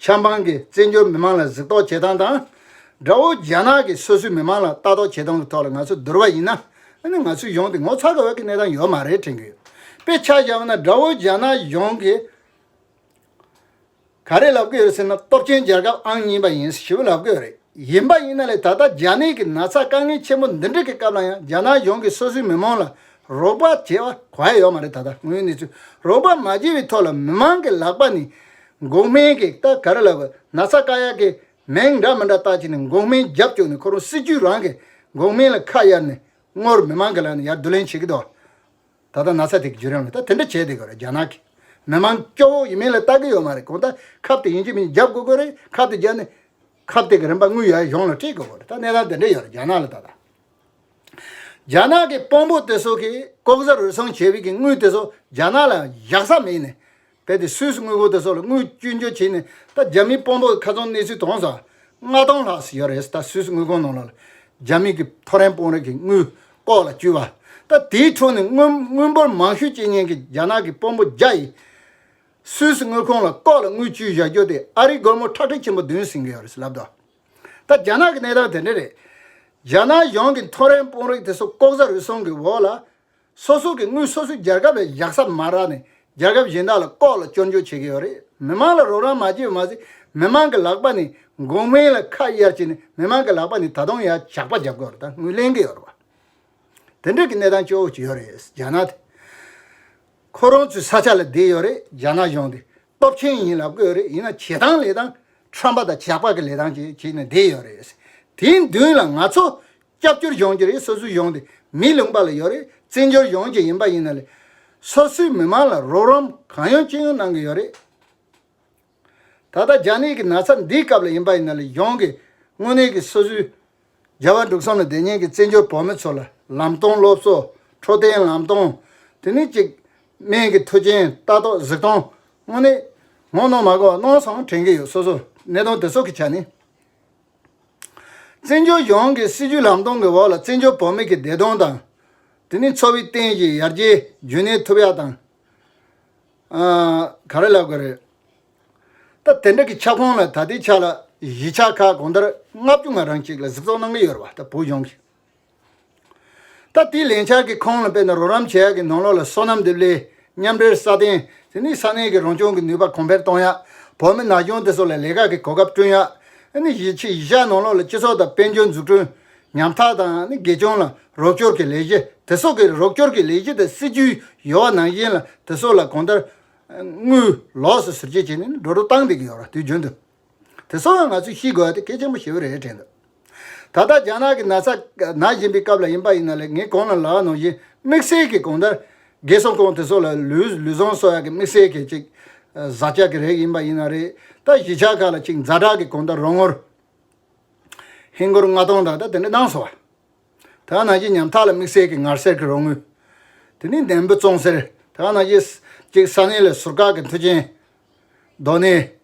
ཆབ་འབངས་ཀྱི་བཙན་བྱོལ་མི་མང་ལ་གཟིགས་རྟོག་བྱེད་སྟངས་དང་། དགྲ་བོ་རྒྱ་ནག་གིས་སོ་སོའི་མི་མང་ལ་ལྟ་རྟོག་བྱེད་སྟངས་ཀྱི་ཐོག་ལ་ང་ཚོས་བསྡུར་བ་ཡིན་ན། ཨ་ནི་ང་ཚོའི་གཞུང་དེ་ངོ་ཚ་དགོས་པའི་གནས་སྟངས་ཡོད་མ་རེད་དྲན་གྱི་ཡོད། དཔེ་ཆ་བཞག་ན་དགྲ་བོ་རྒྱ་ནག་གཞུང་གིས་ག་རེ་ལབ་ཀྱི་ཡོད་ཟེར་ན་སྟོབས་ཆེན་རྒྱལ་ཁབ་ཨང་གཉིས་པ་ཡིན་ཞེས་ལབ་ཀྱི་ཡོད་རེད། ཡིན་པ་ཡིན་ན་ལས་ད་ལྟ་རྒྱ་ནག་གི་ན་ཚ་དཀའ་ངལ་ཆེན་པོ་འདི་འདྲ་གི་སྐབས་ལ་ཡང་རྒྱ་ནག་གཞུང་གིས་སོ་སོའི་མི་མང་ལ་རོགས་པ་བྱེད་པ་གོ་ཡ་ཡོད་མ་རེད། ད་ལྟ་དངོས་ཡོད་གནས་ཚུལ་རོགས་པ་མ་བྱས་པའི་ཐོག་ལ་མི་མང་གི་ལག་པ་ནས་འགོག་སྨན་གྱི་ད་ག་རེ་ལབ་དགོས། ན་ཚ་བཀག་ཡག་གི་མིང་འདྲ་མི་འདྲ་བཏགས་བྱས་ནས་འགོག་སྨན་རྒྱབ་བཅུག་ནས་ཁོ་རང་སྲིད་ཇུས་རང་གི་འགོག་སྨན་ལ་ཁ་གཡར་ནས་དངུལ་མི་མང་གི་ལག་ནས་ཡར་བསྡུ་ལེན་བྱེད་ཀྱི་འདུག་ད་ལྟ་ན་ཚ་དེ་གི་བརྒྱུད་རིམ་ལ་ད་དེ་འདྲ་བྱས་བསྡད་ཀྱི་རེད། རྒྱ་ནག་གི་མི་མང་སྐྱོ་བོ་ཡིན་མིན་ལ་ལྟ་གི་ཡོད་མ་རེད། གང་ལྟར་ཁབ་དེ་ཡིན་གཅིག་མིན་གཅིག་རྒྱབ་དགོས་ཀྱི་རེད། ཁབ་དེ་བརྒྱབ་ནས་ཁབ་དེ་གི་རིན་པ་དངུལ་ཡར་གཞུང་ལ་སྤྲད་དགོས་ཀྱི་རེད། ད་གནས་སྟངས་དེ་འདྲ་ཡོད་རེད་རྒྱ་ནག་ལ་ད་ལྟ། རྒྱ་ནག་གི་དཔོན་པོ་དེ་ཚོ་གིས་ལྐོག་ཟ་རུལ་སུངས་བྱས་པའི་གི་དངུལ་དེ་ཚོ་རྒྱ་ནག་ལ་བཞག་ས་མེད་ནས། དཔེ་དེ་སུད་སི་དངུལ་ཁང་དེ་ཚོ་ལ་དངུལ་བཅོལ་འཇོག་བྱས་ནས་ད་རྒྱ་མིའི་དཔོན་པོ་ཁ་སང་གནས་ཚུལ་དང་ས་ལྔ་སྟོང་ལྷག་ཙམ་ཡོད་རེད། ད་སུད་སི་དངུལ་ཁང་ནང་ལ་རྒྱ་མི་གི་ཐོ་རེངས་དཔོན་རིགས་ཀྱི་དངུལ་ལྐོག་ལ་བཅོལ་བ། ད་དེའི་ཁྲོད་ནས་དངུལ་དངུལ་འབོར་མང་ཤོས་བྱེད་མཁན་གྱི་རྒྱ་ནག་གི་དཔོན་པོ་བརྒྱ་ཡིས་སུད་སི་དངུལ་ཁང་ལ་ལྐོག་ལ་དངུལ་བཅོལ་བཞག་རྒྱུ་དེ་ཨ་རིའི་སྒོར་མོ་ཁྲག་ཁྲིག་ཆེན་པོ་བདུན་ཟིན་གྱི་ཡོད་རེད་ཟེར་ལབ་འདུག་ད་རྒྱ་ནག་གི་གནས་སྟངས་དེ་འདྲ་རེད། རྒྱ་ནག་གཞུང་གི་མཐོ་རིམ་དཔོན་རིགས་དེ་ཚོ་ལྐོག་ཟ་རུལ་སུངས་ཀྱི་འོག་ལ། སོ་སོ་གི་དངུལ་སོ་སོའི་རྒྱལ་ཁབ་ལ་བཞག་ས་མ་རག་ནས་རྒྱལ་ཁབ་གཞན་དག་ལ་ལྐོག་ལ་སྐྱོར་འཇོག་བྱེད་ཀྱི་ཡོད་རེད། མི་མང་ལ་རོགས་རམ་མ་བྱས་པ་མ་ཟད། མི་མང་གི་ལག་པ་ནས་འགོག་སྨན་ལ་ཁ་གཡར་བྱས་ནས་མི་མང་གི་ལག་པ་ནས་ད་དུང་ཡང་ཇག་པ་རྒྱབ་ཀྱི་ཡོད་རེད། ད་དངུལ་ལེན་གྱི་ཡོད་རེད་བ། དེ་འདྲ་གི་གནས་སྟངས་སྐྱོ་བོ་ཅིག་ཡོད་རེད། རྒྱ་ནག་དེ་ཁོ་རང་ཚོའི་ས་ཆ་ལ་བསྡད་ཡོད་རེད། རྒྱ་ནག་གཞུང་དེ་སྟོབས་ཆེན་ཡིན་ལབ་ཀྱི་ཡོད་རེད། ཡིན་ན་བྱེད་སྟངས་ལས་སྟངས་ཁྲམ་པ་དང་ཇག་པ་གི་ལས་སྟངས་ཅིག་བྱས་ནས་བསྡད་ཡོད་རེད། དེའི་མདུན་ལ་ང་ཚོ་སྐྱབས་བཅོལ་གཞུང་གི་རེད། སོ་སོའི་གཞུང་དེ་མི་ལུང་པ་ལ་ཡོད་རེད། བཙན་བྱོལ་གཞུང་ཅིག་ཡིན་པ་ཡིན་ན་ལས། སོ་སོའི་མི་མང་ལ་རོགས་རམ་གང་ཡོང་ཅི་ཡོང་གནང་གི་ཡོད་རེད། ད་ལྟ་རྒྱ་ནག་གི་ན་ཚ་འདིའི་སྐབས་ལ་ཡིན་པ་ཡིན་ན་ལས་གཞུང་གིས་དངོས་གནས་ཀྱི་སོ་སོའི་རྒྱལ་བ་འབྲུག་གསུམ་ལ་དད་མཁན་གྱི་བཙན་བྱོལ་བོད་མི་ཚོ་ལ་ལམ་སྟོན་སློབ་གསོ། འཕྲོད་བསྟེན་ལམ་སྟོན། དེ་ནས་གཅིག་སྨན་གྱི་མཐུན་རྐྱེན་ལྟ་རྟོག་གཟིགས་སྟངས་དངོས་གནས་ངོ་གནོང་མ་དགོས་པ་གནང་སོང་དྲན་གྱི་ཡོད། སོ་སོ་གནད་དོན་དེ་ཚོ་གི་ཆ་ནས། བཙན་བྱོལ་གཞུང་གི་སྲིད་ཇུས་ལམ་སྟོན་གྱི་འོག་ལ་བཙན་བྱོལ་བོད་མི་གི་བདེ་དོན་དང་། དེ་ནས་འཚོ་བའི་རྟེན་གཞི་ཡར་རྒྱས་རྒྱུན་གནས་ཐུབ་ཡག་དང་། ཨ། ག་རེ་ལབ་དགོས་རེད། ད་དེ་འདྲ་གི་ཁྱབ་ཁོངས་ལ་ད་ལྟའི་ཆ་ལ་གཞིས་ཆགས་ཁག་གང་ལྟར་ལྔ་བཅུ་ང་རང་གཅིག་ལ་གཟིགས་ཚོགས་གནང་གི་ཡོད་རེད་བ། ད་བོད་གཞུང་གིས། ད་དེའི་ལས་འཆར་གྱི་ཁོངས་ལ་དཔེར་ན་རོགས་རམ་བྱེད་ཡག་གི་ནང་ལོགས་ལ་སོ་ནམ་འདེབས་ལས། མཉམ་འབྲེལ་སྲ་བརྟན། དེ་ནས་ས་གནས་ཀྱི་རང་སྐྱོང་གི་ནུས་པ་གོང་འཕེལ་གཏོང་ཡག་བོད་མི་ན་གཞོན་དེ་ཚོ་ལ་ལས་ཀ་གི་གོ་སྐབས་བསྐྲུན་ཡག་ཨ་ནི་གཞིས་ཆགས་གཞིས་ཆགས་ནང་ལོགས་ལ་སྤྱི་ཚོགས་དང་དཔལ་འབྱོར་འཛུགས་སྐྲུན། ཉམ་ཐག་དང་ཨ་ནི་དགེ་སྐྱོང་ལ་རོགས་སྐྱོར་གྱི་ལས་གཞི་དེ་ཚོ་གི་རོགས་སྐྱོར་གྱི་ལས་གཞི་དེ་སྲིད་ཇུས་ཡོད་པ་ནང་བཞིན་ལ་དེ་ཚོ་ལ་གང་ལྟར་དངུལ་ལོགས་སུ་ཟུར་བཅད་བྱས་ནས་འགྲོ་སྒྲུབ་བཏང་བསྡད་ཀྱི་ཡོད་རེད། དུས་རྒྱུན་དུ། དེ་ཚོ་ཡང་ང་ཚོས་ཤེས་དགོས་ཡ་དེ་གལ་ཆེན་པོ་ཞེ་པོ་རེད་དྲན་འདུག་ད་ལྟ་རྒྱ་ནག་གི་ན་ཚ་ན་བཞིན་པའི་སྐབས་ལ་ཡིན་པ་ཡིན་ན་ལས། ངས་གོང་ལ་ལབ་པ་ནང་བཞིན་དམིགས་བསལ་གྱི་གང་ལྟར་རྒན་གསོ་ཁང་དེ་ཚོ་ལ་ལུས་ལུས་ཟུངས་གསོ་ཡག་གི་དམིགས་བསལ་གྱི་ཅིག་བཟའ་བཅའ་གི་རིགས་ཡིན་པ་ཡིན་ན་རེད། ད་གཞིས་ཆགས་ཁག་ལ་ཅིག་ཛ་དྲག་གི་གང་ལྟར་རོགས་དངུལ་ཧིན་སྒོར་ལྔ་སྟོང་དང་ད་དེ་འདྲ་གནང་སོང་བ། དེ་ག་ནང་བཞིན་ཉམ་ཐག་ལ་དམིགས་བསལ་གྱི་ངལ་སེལ་གྱི་རོགས་དངུལ། དེ་ནས་ནད་འབུ་བཙོང་སེལ། དེ་ག་ནང་བཞིན་ཅིག་ས་གནས་ལ་ཟུར་བཀག་གི་མཐུན་རྐྱེན། སྡོད་གནས།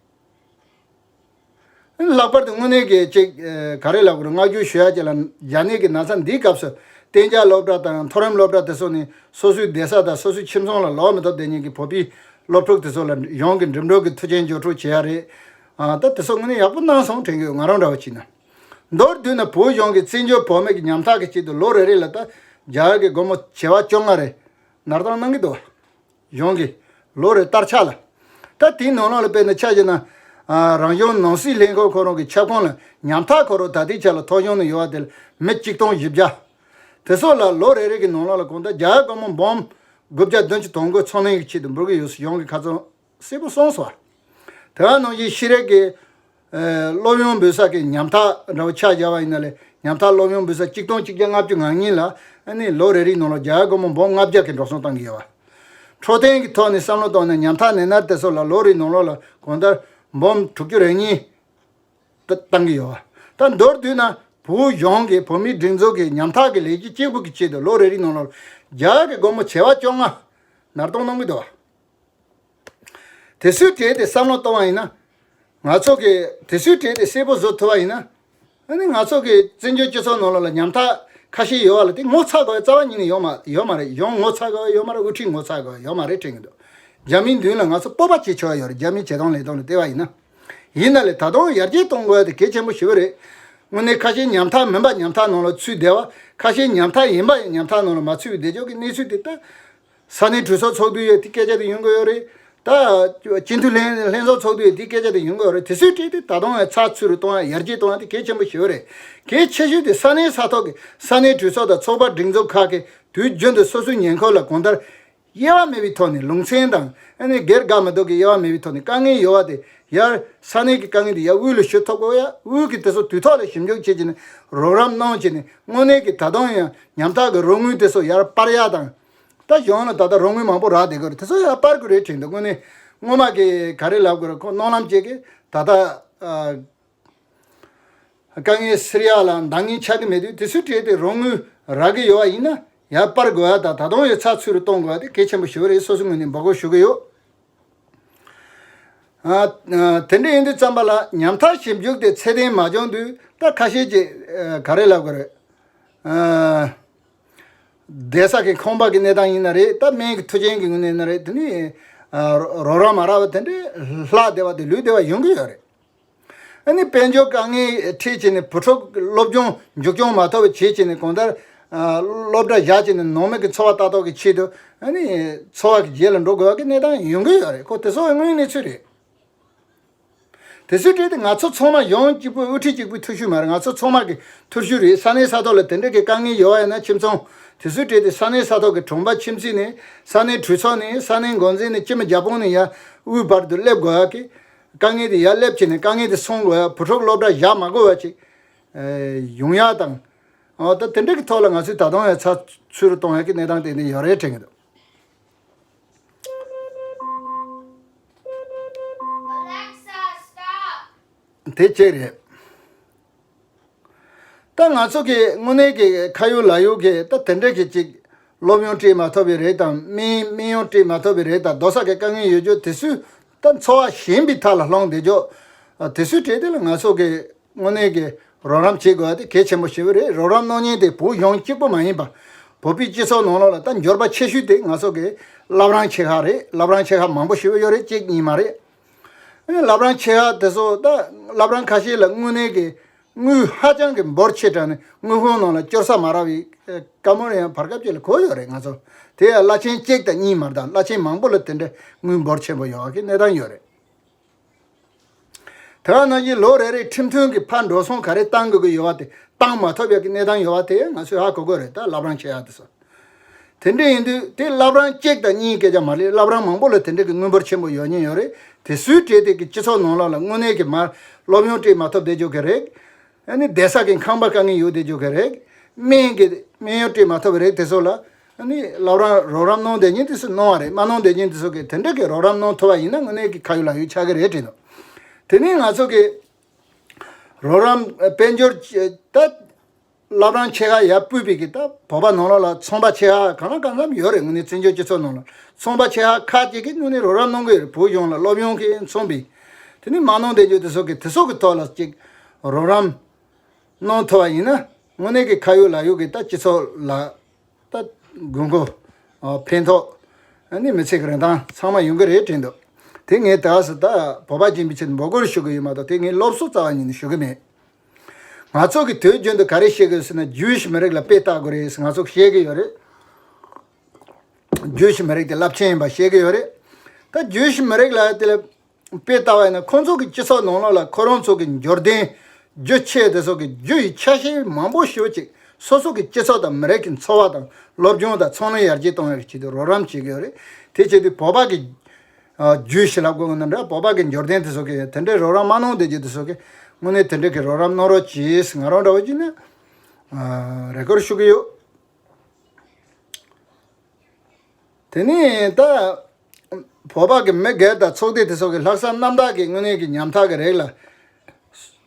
ལྷག་པར་དུ་དངོས་གནས་ཀྱི་ཅིག་ཨ། ག་རེ་ལབ་དགོས་རེད། བསྔགས་བརྗོད་ཞུ་ཡ་ཅིག་ལ་རྒྱ་ནག་གི་ན་ཚ་འདིའི་སྐབས་སུ་གཏན་འཇགས་སློབ་གྲྭ་དང་མཐོ་རིམ་སློབ་གྲྭ་དེ་ཚོ་ནས་སོ་སོའི་བསྡད་ས་དང་སོ་སོའི་ཁྱིམ་ཚང་ལ་ལོག་མི་ཐུབ་བསྡད་མཁན་གྱི་བོད་པའི་སློབ་ཕྲུག་དེ་ཚོ་ལ་གཞུང་གི་འགྲིམ་འགྲུལ་གྱི་མཐུན་རྐྱེན་སྦྱོར་སྤྲོད་བྱེད་ཡ་རེད། ཨ། ད་དེ་ཚོ་དངོས་གནས་ཡག་པོ་གནང་སོང་དྲན་གྱི་ཡོད། ང་རང་འདྲ་བོ་བྱས་ན། མདོར་བསྡུས་ན་བོད་གཞུང་གིས་བཙན་བྱོལ་བོད་མི་གི་ཉམ་ཐག་གི་ཆེད་དུ་ལོ་རེ་རེ་ལ་ད་རྒྱ་གར་གྱི་སྒོར་མོ་བྱེ་བ་བཅོ་ལྔ་རེ་ནར་གཏོང་གནང་གི་འདུག་གཞུང་གིས་ལོ་རེ་ལྟར་ཆ་ལ། ད་དེའི་ནང་ལོགས་ལ་དཔེར་ན་ཆ་བཞག་ན། ཨ། རང་གཞུང་ནང་སྲིད་ལྷན་ཁང་ཁོ་རང་གི་ཁྱབ་ཁོངས་ལ་ཉམ་ཐག་ཁོ་རང་ད་ལྟའི་ཆ་ལ་ཐོ་གཞུང་ནང་ཡོད་པ་དེ་ལ་མི་གཅིག་སྟོང་བཞི་བརྒྱ། དེ་ཚོ་ལ་ལོ་རེ་རེ་གི་ནང་ལོགས་ལ་གང་ལྟར་རྒྱ་གར་སྒོར་མོ་འབུམ་དགུ་བརྒྱ་བདུན་ཅུ་དོན་དགུ་ཚོང་ལས་ཀྱི་ཆེད་དུ་འབུལ་གྱི་ཡོད་ཟེར་གཞུང་གིས་ཁ་སང་གསལ་པོ་གསུངས་སོང་བ། དེ་ག་ནང་བཞིན་ཤེས་རིག་གི་ཨ། སློབ་ཡོན་འབུལ་ས་གི་ཉམ་ཐག་འདྲ་བོ་ཆ་བཞག་པ་ཡིན་ན་ལས། ཉམ་ཐག་སློབ་ཡོན་འབུལ་ས་གཅིག་སྟོང་གཅིག་བརྒྱ་ལྔ་བཅུ་ང་གཉིས་ལ་ཨ་ནི་ལོ་རེ་རེའི་ནང་ལོགས་རྒྱ་གར་སྒོར་མོ་འབུམ་ལྔ་བརྒྱ་གི་འགྲོ་སོང་བཏང་གི་ཡོད་པ། འཕྲོད་བསྟེན་གྱི་ཐོག་ནས་བསམ་བློ་བཏང་ན་ཉམ་ཐག་ནད་མནར་དེ་ཚོ་ལ་ལོ་རེའི་ནང་ལོགས་ལ་གང་ལྟར་འབུམ་དྲུག་ཅུ་རེ་གཉིས་བཏང་གི་ཡོད་པ། ད་མདོར་བསྡུས་ན་བོད་གཞུང་གིས་བོད་མིའི་སྒྲིག་འཛུགས་ཀྱི་ཉམ་ཐག་གི་ལས་གཞི་གཅིག་པུ་གི་ཆེད་དུ་ལོ་རེ་རེའི་ནང་ལོགས་རྒྱ་གར་གྱི་སྒོར་མོ་བྱེ་བ་བཅོ་ལྔ་ནར་གཏོང་གནང་གི་འདུག་པ། དེ་ཚོའི་གྲས་དེ་བསམ་བློ་གཏོང་བ་ཡིན་ན། ང་ཚོ་གིས་དེ་ཚོའི་གྲས་དེ་གསལ་པོ་བཟོ་ཐུབ་པ་ཡིན་ན། ཨ་ནི་ང་ཚོ་གི་བཙན་བྱོལ་སྤྱི་ཚོགས་ནང་ལོགས་ལ་ཉམ་ཐག་ཁ་ཤས་ཡོད་པ་ལ་དེ་ངོ་ཚ་དགོས་པའི་རྩ་བ་ཉིད་ནས་ཡོད་མ་ཡོད་མ་རེད། གཞུང་ངོ་ཚ་དགོས་པ་ཡོད་མ་རེད། དབུ་ཁྲིད་ངོ་ཚ་དགོས་པ་ཡོད་མ་རེད་དྲན་གྱི་འདུག་རྒྱ་མིའི་མདུན་ལ་ང་ཚོ་སྤོབས་པ་བྱེད་ཆོག་ཡ་ཡོད་རེད། རྒྱ་མིའི་བྱེད་སྟངས་ལས་སྟངས་ལ་བལྟས་པ་ཡིན་ན། ཡིན་ན་ལས་ད་དུང་ཡར་རྒྱས་གཏོང་དགོས་ཡ་དེ་གལ་ཆེན་པོ་ཞེ་པོ་རེད། དངོས་གནས་ཁ་ཤས་ཉམ་ཐག་མིན་པ་ཉམ་ཐག་ནང་ལ་ཚུད་བསྡད་པ། ཁ་ཤས་ཉམ་ཐག་ཡིན་པ་ཡང་ཉམ་ཐག་ནང་ལ་མ་ཚུད་པའི་བསྡད་ཕྱོགས་ཀྱི་གནས་ཚུལ་དེ་ད། ས་གནས་གྲོས་ཚོགས་ཚོགས་དུས་ཡོད་དེ་སྐད་ཆ་དེ་ཡོང་གི་ཡོད་རེད། ད་སྤྱི་འཐུས་ལྷན་ལྷན་ཚོགས་ཚོགས་དུས་ཡོད་དེ་སྐད་ཆ་དེ་ཡོང་གི་ཡོད་རེད། དེ་ཚོའི་གྲས་དེ་ད་དུང་ཡང་ཚགས་ཚུད་རུ་གཏོང་ཡ་ཡར་རྒྱས་གཏོང་ཡ་དེ་གལ་ཆེན་པོ་ཞེ་པོ་རེད། གལ་ཆེ་ཤོས་དེ་ས་གནས་ས་ཐོག་གི་ས་གནས་གྲོས་ཚོགས་དང་ཚོགས་པ་སྒྲིག་འཛུགས་ཁག་གིས་དུས་རྒྱུན་དུ་སོ་སོའི་ཉེ་འཁོར་ལ་གང་ལྟར་དབྱེ་བ་མེད་པའི་ཐོག་ནས་ལུང་ཚན་དང་ཨ་ནི་སྒེར་དགའ་མི་སྡུག་གི་དབྱེ་བ་མེད་པའི་ཐོག་ནས་དཀའ་ངལ་ཡོད་པ་དེ་ཡར་ས་གནས་ཀྱི་དཀའ་ངལ་དེ་ཡར་དབུས་ལ་ཞུ་ཐུབ་དགོས་ཡ། དབུས་ཀྱི་དེ་ཚོ་དུས་ཐོག་ལ་ཞིབ་འཇུག་བྱེད་བྱས་ནས་རོགས་རམ་གནང་བྱས་ནས་དངོས་གནས་ཀྱི་ད་དུང་ཡང་ཉམ་ཐག་གི་རོགས་དངུལ་དེ་ཚོ་ཡར་སྤར་ཡ་དང་། ད་གཞུང་ལ་ད་ལྟ་རོགས་དངུལ་མང་པོ་རག་བསྡད་ཀྱི་རེད། དེ་ཚོ་ཡང་སྤར་དགོས་རེད་དྲན་འདུག་དངོས་གནས་སྔོན་མ་གི་ག་རེ་ལབ་དགོས་རེད། ཁོ་སྨོན་ལམ་བཅས་ཀྱི་ད་ལྟ་ཨ། དཀའ་ངལ་སེལ་ཡག་ལ་འདང་ངེས་ཆགས་ཀྱི་མེད་དུས་དེ་ཚོའི་གྲས་དེ་རོགས་དངུལ་རག་གི་ཡོད་པ་ཡིན་ན་ཡང་སྤར་དགོས་ཡ་དང་ད་དུང་ཡང་ཚགས་ཚུད་རུ་གཏོང་དགོས་ཡ་དེ་གལ་ཆེན་པོ་ཞིག་རེད། སོ་སོའི་ངོས་ནས་འབོད་སྐུལ་ཞུ་གི་ཡོད། ཨ། ཨ། དེ་འདྲ་ཡིན་དུས་ཙམ་པ་ལ་ཉམ་ཐག་ཞིབ་འཇུག་དེ་ཚད་ལྡན་མ་བྱུང་དུས་ད་ཁ་ཤས་ཀྱིས་ཨ། ག་རེ་ལབ་དགོས་རེད། ཨ། བསྡད་ས་གི་ཁང་པ་གི་གནས་སྟངས་ཡིན་ན་རེད། ད་སྨན་གྱི་མཐུན་རྐྱེན་གྱི་ངོས་ནས་ཡིན་ན་རེད། དེ་ནས་ཨ། རོགས་རམ་མ་རག་པ་དེ་འདྲའི་ལྷག་བསྡད་པ་དེ་ལུས་བསྡད་པ་ཡོང་གི་ཡོད་རེད། ཨ་ནི་དཔལ་འབྱོར་དཀའ་ངལ་འཕྲད་བྱས་ནས་བུ་ཕྲུག་སློབ་སྦྱོང་མཇུག་སྐྱོང་མ་ཐུབ་པ་བྱས་བྱས་ནས་གང་ལྟར་ཨ་སློབ་གྲྭ་བཞག་བྱས་ནས་ནང་མི་གི་འཚོ་བ་ཏག་ཏག་གི་ཆེད་དུ་ཨ་ནི་འཚོ་བ་གི་རྗེས་ལ་འགྲོ་དགོས་པ་གི་གནས་སྟངས་ཡོང་གི་ཡོད་རེད། ཁོ་དེ་ཚོ་དངོས་གནས་ཚུལ་རེད། དེ་ཚོའི་གྲས་དེ་ང་ཚོ་ཚང་མ་གཞུང་གཅིག་པུ་དབུ་ཁྲིད་གཅིག་པུའི་ཐུགས་ཤུགས་མ་རེད། ང་ཚོ་ཚང་མ་གི་ཐུགས་ཤུགས་རེད། ས་གནས་ས་ཐོག་ལ་དེ་འདྲ་གི་དཀའ་ངལ་ཡོད་པ་ཡིན་ན་ཁྱིམ་ཚང་དེ་ཚོའི་གྲས་དེ་ས་གནས་ས་ཐོག་གི་དྲུང་པ་ཁྱིམ་མཚེས་ནས་ས་གནས་གྲོས་ཚོགས་ནས་ས་གནས་འགོ་འཛིན་ནས་སྤྱི་མི་རྒྱ་དཔོན་ནས་ཡར་དབུས་བར་དུ་སླེབས་དགོས་ཡ་གི་དཀའ་ངལ་དེ་ཡར་སླེབས་བྱས་ནས་དཀའ་ངལ་དེ་སྲུང་དགོས་ཡ། བུ་ཕྲུག་སློབ་གྲྭ་བཞག་མ་དགོས་པ་ཅིག་ཡོང་ཡ་དང་། ཨོ་ད་དེ་འདྲ་གི་ཐོག་ལ་ང་ཚོས་ད་དུང་ཡང་ཚགས་ཚུད་རུ་གཏོང་ཡ་གི་གནས་སྟངས་དེ་འདྲ་ཡོད་རེད་དྲན་གི་འདུག་དེ་གཅིག་རེད། ད་ང་ཚོ་གི་དངོས་གནས་ཀྱི་ཁ་ཡོད་ལག་ཡོད་ཀྱི་ད་དེ་འདྲ་གི་ཅིག་སློབ་ཡོན་སྤྲད་མ་ཐུབ་པའི་རེད་དང་སྨན་སྨན་ཡོན་སྤྲད་མ་ཐུབ་པའི་རེད་དང་སྡོད་ས་གི་དཀའ་ངལ་ཡོད་རྒྱུ་དེ་ཚོས་ད་འཚོ་བ་ཞན་པའི་མཐའ་ལ་ལྷུང་བསྡད་རྒྱུ་དེ་ཚོའི་གྲས་དེ་ལ་ང་ཚོ་གི་དངོས་གནས་ཀྱི་རོགས་རམ་བྱེད་དགོས་པ་དེ་གལ་ཆེན་པོ་ཞེ་པོ་རེད། རོགས་རམ་གནང་མཁན་དེ་བོད་གཞུང་གཅིག་པུ་མ་ཡིན་པ། བོད་པའི་སྤྱི་ཚོགས་ནང་ལོགས་ལ་ད་འབྱོར་པ་ཆེ་ཤོས་དེ་ང་ཚོ་གི་བླ་བྲང་ཆེ་ཁག་རེད། བླ་བྲང་ཆེ་ཁག་མང་པོ་ཞེ་པོ་ཡོད་རེད། གཅིག་གཉིས་མ་རེད། ཨ་ནི་བླ་བྲང་ཆེ་ཁག་དེ་ཚོ་ད་བླ་བྲང་ཁ་ཤས་ལ་དངོས་གནས་ཀྱི་དངུལ་ཧ་ཅང་གི་འབོར་ཆེ་དྲགས་ནས་དངུལ་ཁང་ནང་ལ་སྐྱོར་ས་མ་རག་པའི་བཀའ་མོལ་ཡང་བར་སྐབས་ཅིག་ལ་གོ་ཡོད་རེད། ང་ཚོ་དེ་ཡང་བླ་ཆེན་གཅིག་དང་གཉིས་མ་རེད། ད་བླ་ཆེན་མང་པོ་ལ་དེ་འདྲའི་དངུལ་འབོར་ཆེན་པོ་ཡོད་པ་གི་གནས་སྟངས་ཡོད་རེད། དེ་ག་ནང་བཞིན་ལོ་རེ་རེའི་ཁྲིམས་མཐུན་གྱི་ཕར་འགྲོ་སོང་ག་རེ་བཏང་དགོས་ཀྱི་ཡོད་པ་དེ་བཏང་མ་ཐུབ་ཡག་གི་གནས་སྟངས་ཡོད་པ་དེ་ང་ཚོས་ཧ་གོ་དགོས་རེད། ད་བླ་བྲང་ཆེ་ཡག་དེ་ཚོ་དེ་འདྲ་ཡིན་དུས་དེ་བླ་བྲང་གཅིག་དང་གཉིས་སྐད་ཆ་མ་རེད། བླ་བྲང་མང་པོ་ལ་དེ་འདྲ་གི་དངུལ་འབོར་ཆེན་པོ་ཡོད་ཉེན་ཡོད་རེད། དེ་ཚོའི་གྲས་དེ་གི་སྤྱི་ཚོགས་ནང་ལོགས་ལ་དངོས་གནས་ཀྱི་མར་སློབ་ཡོན་སྤྲད་མ་ཐུབ་བསྡད་རྒྱུ་གི་རེད། ཨ་ནི་བསྡད་ས་གི་ཁང་པ་དཀའ་ངལ་ཡོད་བསྡད་རྒྱུ་གི་རེད། སྨན་གྱི་སྨན་ཡོན་སྤྲད་མ་ཐུབ་པ་རེད། དེ་ཚོ་ལ་ཨ་ནི་བླ་བྲང་རོགས་རམ་གནང་བསྡད་ཉེན་དེ་ཚོ་གནང་བ་རེད། མ་གནང་བསྡད་ཉེན་དེ་ཚོ་གི་དེ་འདྲ་གི་རོགས་རམ་གནང་ཐུབ་པ་ཡིན་ན་དངོས་གནས་ཀྱི་ཁ་ཡོད་ལག་ཡོད་ཆགས་ཀྱི་རེད་དྲན་འདུག་དེ་ནས་ང་ཚོ་གི་རོགས་རམ་དཔལ་འབྱོར་ད་བླ་བྲང་ཆེ་ཁག་ཡར་སྤོས་པའི་གི་ད་བོད་པ་ནང་ལོགས་ལ་ཚོང་པ་ཆེ་ཁག་གང་ལ་གང་འཚམ་ཡོད་རེད། དངོས་གནས་བཙན་བྱོལ་སྤྱི་ཚོགས་ནང་ལ་ཚོང་པ་ཆེ་ཁག་ཁག་ཅིག་གིས་དངོས་གནས་རོགས་རམ་གནང་གི་ཡོད་རེད། བོད་གཞུང་ལ་སློབ་ཡོན་གི་མཚོན་པའི། དེ་ནི་མ་གནང་བསྡད་རྒྱུ་དེ་ཚོ་གི་དེ་ཚོ་གི་ཐོག་ལ་ཅིག་རོགས་རམ་གནང་ཐུབ་པ་ཡིན་ན་དངོས་གནས་ཀྱི་ཁ་ཡོད་ལག་ཡོད་ཀྱི་ད་སྤྱི་ཚོགས་ལ་ད་དགོས་མཁོ་ཨ་ཕན་ཐོགས་ཨ་ནི་མི་ཚེ་གི་རིན་ཐང་ཚང་མ་ཡོང་གི་རེད་དྲན་འདུག་དེ་ངས་ད་སུ་ད་བོད་པ་ཡིན་པའི་ཆེད་དུ་འབོད་སྐུལ་ཞུ་གི་ཡོད་མ་གཏོགས་དེ་ངས་སློབ་གསོ་རྩ་བ་ཉིད་ནས་ཞུ་གི་མེད། ང་ཚོ་གི་དུས་རྒྱུན་དུ་ག་རེ་བཤད་གི་ཡོད་ཟེར་ན་ཇུའི་ཤི་མི་རིགས་ལ་དཔེ་བལྟ་དགོས་རེད་ཟེར་ང་ཚོ་བཤད་གི་ཡོད་རེད། ཇུའི་ཤི་མི་རིགས་དེ་རླབས་ཆེན་ཡིན་པ་བཤད་གི་ཡོད་རེད། ད་ཇུའི་ཤི་མི་རིགས་ལ་དེ་ལ་དཔེ་བལྟ་བ་ཡིན་ན་ཁོང་ཚོ་གི་སྤྱི་ཚོགས་ནང་ལོགས་ལ་ཁོ་རང་ཚོ་གི་འབྱོར་ལྡན་རྒྱུ་ཆེ་དེ་ཚོ་གི་རྒྱུ་ཡི་ཆ་ཤས་མང་པོ་ཞེ་པོ་ཅིག་སོ་སོ་གི་སྤྱི་ཚོགས་དང་མི་རིགས་ཀྱི་འཚོ་བ་དང་སློབ་སྦྱོང་དང་ཚོང་ལས་ཡར་རྒྱས་གཏོང་ཡག་གི་ཆེད་དུ་རོགས་རམ་བྱེད་གི་ཡོད་རེད། དེ་བྱེད་དུས་བོད་པ་གི་ཨ་རྒྱུ་ཞིག་ལབ་དགོས་ན་འདྲ། བོད་པ་གི་འབྱོར་ལྡན་དེ་ཚོ་གི་དེ་འདྲའི་རོགས་རམ་མ་གནང་བསྡད་རྒྱུ་དེ་ཚོ་གི་དངོས་གནས་དེ་འདྲའི་གི་རོགས་རམ་གནང་རོགས་གྱིས་ང་རང་འདྲ་བོ་ཅིག་ནས་ཨ་རེ་སྐུལ་ཞུ་གི་ཡོད། དེ་ནས་ད་བོད་པ་གི་མི་སྒེར་དང་ཚོགས་སྡེ་དེ་ཚོ་གི་ལྷག་བསམ་རྣམ་དག་གི་དངོས་གནས་ཀྱི་ཉམ་ཐག་གི་རིགས་ལ་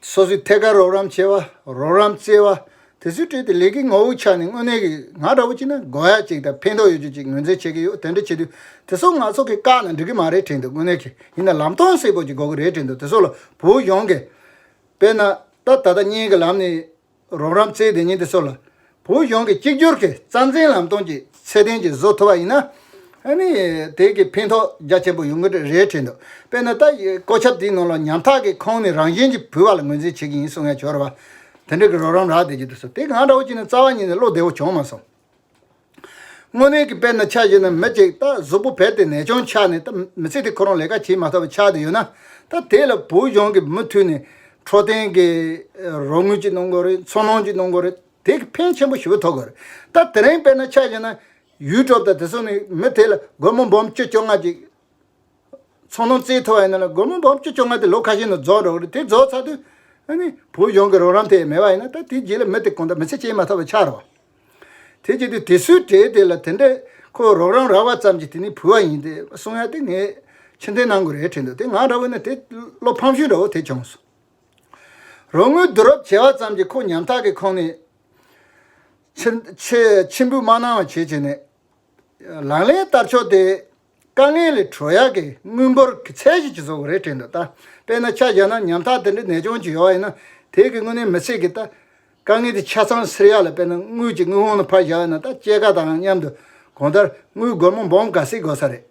སོ་སོའི་ཐད་ཀར་རོགས་རམ་བྱེད་པ་རོགས་རམ་བཙལ་བ་དེ་ཚོའི་གྲས་དེ་ལས་ཀའི་ངོ་བོའི་ཆ་ནས་དངོས་གནས་ཀྱི་ང་འདྲ་བོ་ཅིག་ན་དགོས་ཡ་ཅིག་དང་ཕན་ཐོགས་ཡོད་རྒྱུ་ཅིག་ངོས་འཛིན་བྱེད་ཀྱི་ཡོད། དེ་འདྲ་བྱེད་དུས་དེ་ཚོ་ང་ཚོ་གི་བཀག་ན་འགྲིག་གི་མ་རེད་དྲན་འདུག་དངོས་གནས་ཀྱི་ཡིན་ན་ལམ་སྟོན་གསལ་པོ་ཅིག་དགོས་ཀྱི་རེད་དྲན་འདུག་དེ་ཚོ་ལ་བོད་གཞུང་གི་དཔེར་ན་ད་ད་ལྟ་གཉིས་ཀྱི་ལམ་ནས། རོགས་རམ་བཙལ་བསྡད་མཁན་དེ་ཚོ་ལ་བོད་གཞུང་གི་གཅིག་གྱུར་གྱི་རྩ་འཛིན་ལམ་སྟོན་གྱི་ཚད་ལྡན་གྱི་བཟོ་ཐུབ་པ་ཡིན་ན། ཨ་ནི་དེ་གི་ཕན་ཐོགས་རྒྱ་ཆེན་པོ་ཡོང་གི་རེད་དྲན་འདུག་དཔེར་ན་ད་བཀོད་ཁྱབ་དེའི་ནང་ལ་ཉམ་ཐག་གི་ཁོངས་ནས་རང་བཞིན་གྱིས་བུད་པ་ལ་ངོས་འཛིན་བྱེད་ཀྱི་ཡིན་གསུང་ཡ་བྱོས་ར་བ། དེ་འདྲ་གི་རོགས་རམ་རག་བསྡད་ཀྱི་འདུག་ཟེར་དེ་ང་འདྲ་བོ་ཅིག་ནི་རྩ་བ་ཉིད་ནས་བློ་བདེ་བོ་བྱུང་མ་སོང་། དངོས་གནས་ཀྱི་དཔེར་ན་ཆ་བཞག་ན་མི་གཅིག་ད་གཟུགས་པོ་བལ་ཏེ་ནད་གཅོང་ཆགས་ནས་ད་མི་ཚེ་དེ་ཁོ་རང་ལས་ཀ་བྱེད་མ་ཐུབ་པ་ཆགས་བསྡད་ཡོད་ན། ད་དེ་ལ་བོད་གཞུང་གིས་མུ་མཐུད་ནས་འཕྲོད་བསྟེན་གྱི་རོགས་དངུལ་ཅིག་གནང་དགོས་རེད། ཚོང་ལམ་ཅིག་གནང་དགོས་རེད། དེ་གི་ཕན་ཆེན་པོ་ཞེ་པོ་ཐོགས་དགོས་རེད། ད་དེ་རིང་དཔེར་ན་ཆ་བཞག་ན་ཡུ་ཊུབ་དང་དེ་ཚོ་ནས་མི་དེ་ལ་སྒོར་མོ་འབུམ་བཅུ་བཅོ་ལྔ་ཅིག་ཚོང་ལམ་བཙལ་ཐུབ་པ་ཡིན་ན་ལ་སྒོར་མོ་འབུམ་བཅུ་བཅོ་ལྔ་དེ་ལོ་ཁ་ཤས་ནང་རྫོགས་འགྲོ་གི་རེད། དེ་རྫོགས་ཚར་དུས་ཨ་ནི་བོད་གཞུང་གི་རོགས་རམ་དེ་མེད་པ་ཡིན་ན་ད་དེའི་རྗེས་ལ་མི་དེ་གང་ལྟར་མི་ཚེ་སྐྱེལ་མ་ཐུབ་པ་ཆགས་རེད་བ། དེ་བྱེད་དུས་དེ་ཚོའི་གྲས་དེ་ལ་དེ་འདྲའི་ཁོ་རོགས་རམ་རག་པ་ཙམ་གྱིས་དེ་ནི་བུད་པ་ཡིན་ཏེ་གསུང་ཡ་དེ་ངས་ཕྱིར་འཐེན་གནང་དགོས་རེད་དྲན་འདུག་དེ་ང་འདྲ་བོ་ཡིན་ན་དེ་བློ་ཕམ་ཤུགས་འདྲ་བོ་དེ་བྱུང་སོང་། རོགས་དངུལ་བསྡུ་རུབ་བྱས་པ་ཙམ་གྱིས་ཁོ་ཉམ་ཐག་གི་ཁོངས་ནས་ཕྱིར་ཕྱིར་ཕྱིར་འབུད་མ་གནང་བ་བྱས་བྱས་ནས། ལག་ལེན་བསྟར་ཕྱོགས་དེ་དཀའ་ངལ་ལས་གྲོལ་ཡག་གི་དངུལ་འབོར་གྱི་ཚད་གཞི་ཅིག་བཟོ་དགོས་རེད་དྲན་འདུག་ད་དཔེར་ན་ཆ་བཞག་ན་ཉམ་ཐག་དེ་འདྲའི་ནད་གཅོང་ཅིག་ཡོད་པ་ཡིན་ན་དེ་གི་དངོས་གནས་མི་ཚེ་གི་ད་དཀའ་ངལ་དེ་ཆ་ཚང་སེལ་ཡག་ལ་དཔེར་ན་དངུལ་གྱི་དངུལ་ཁང་ནང་ཕར་བཞག་ཡོད་ན་ད་སྐྱེད་ཀ་དང་མཉམ་དུ་གང་ལྟར་དངུལ་སྒོར་མོ་འབུམ་ག་ཚོད་དགོས་ས་རེད།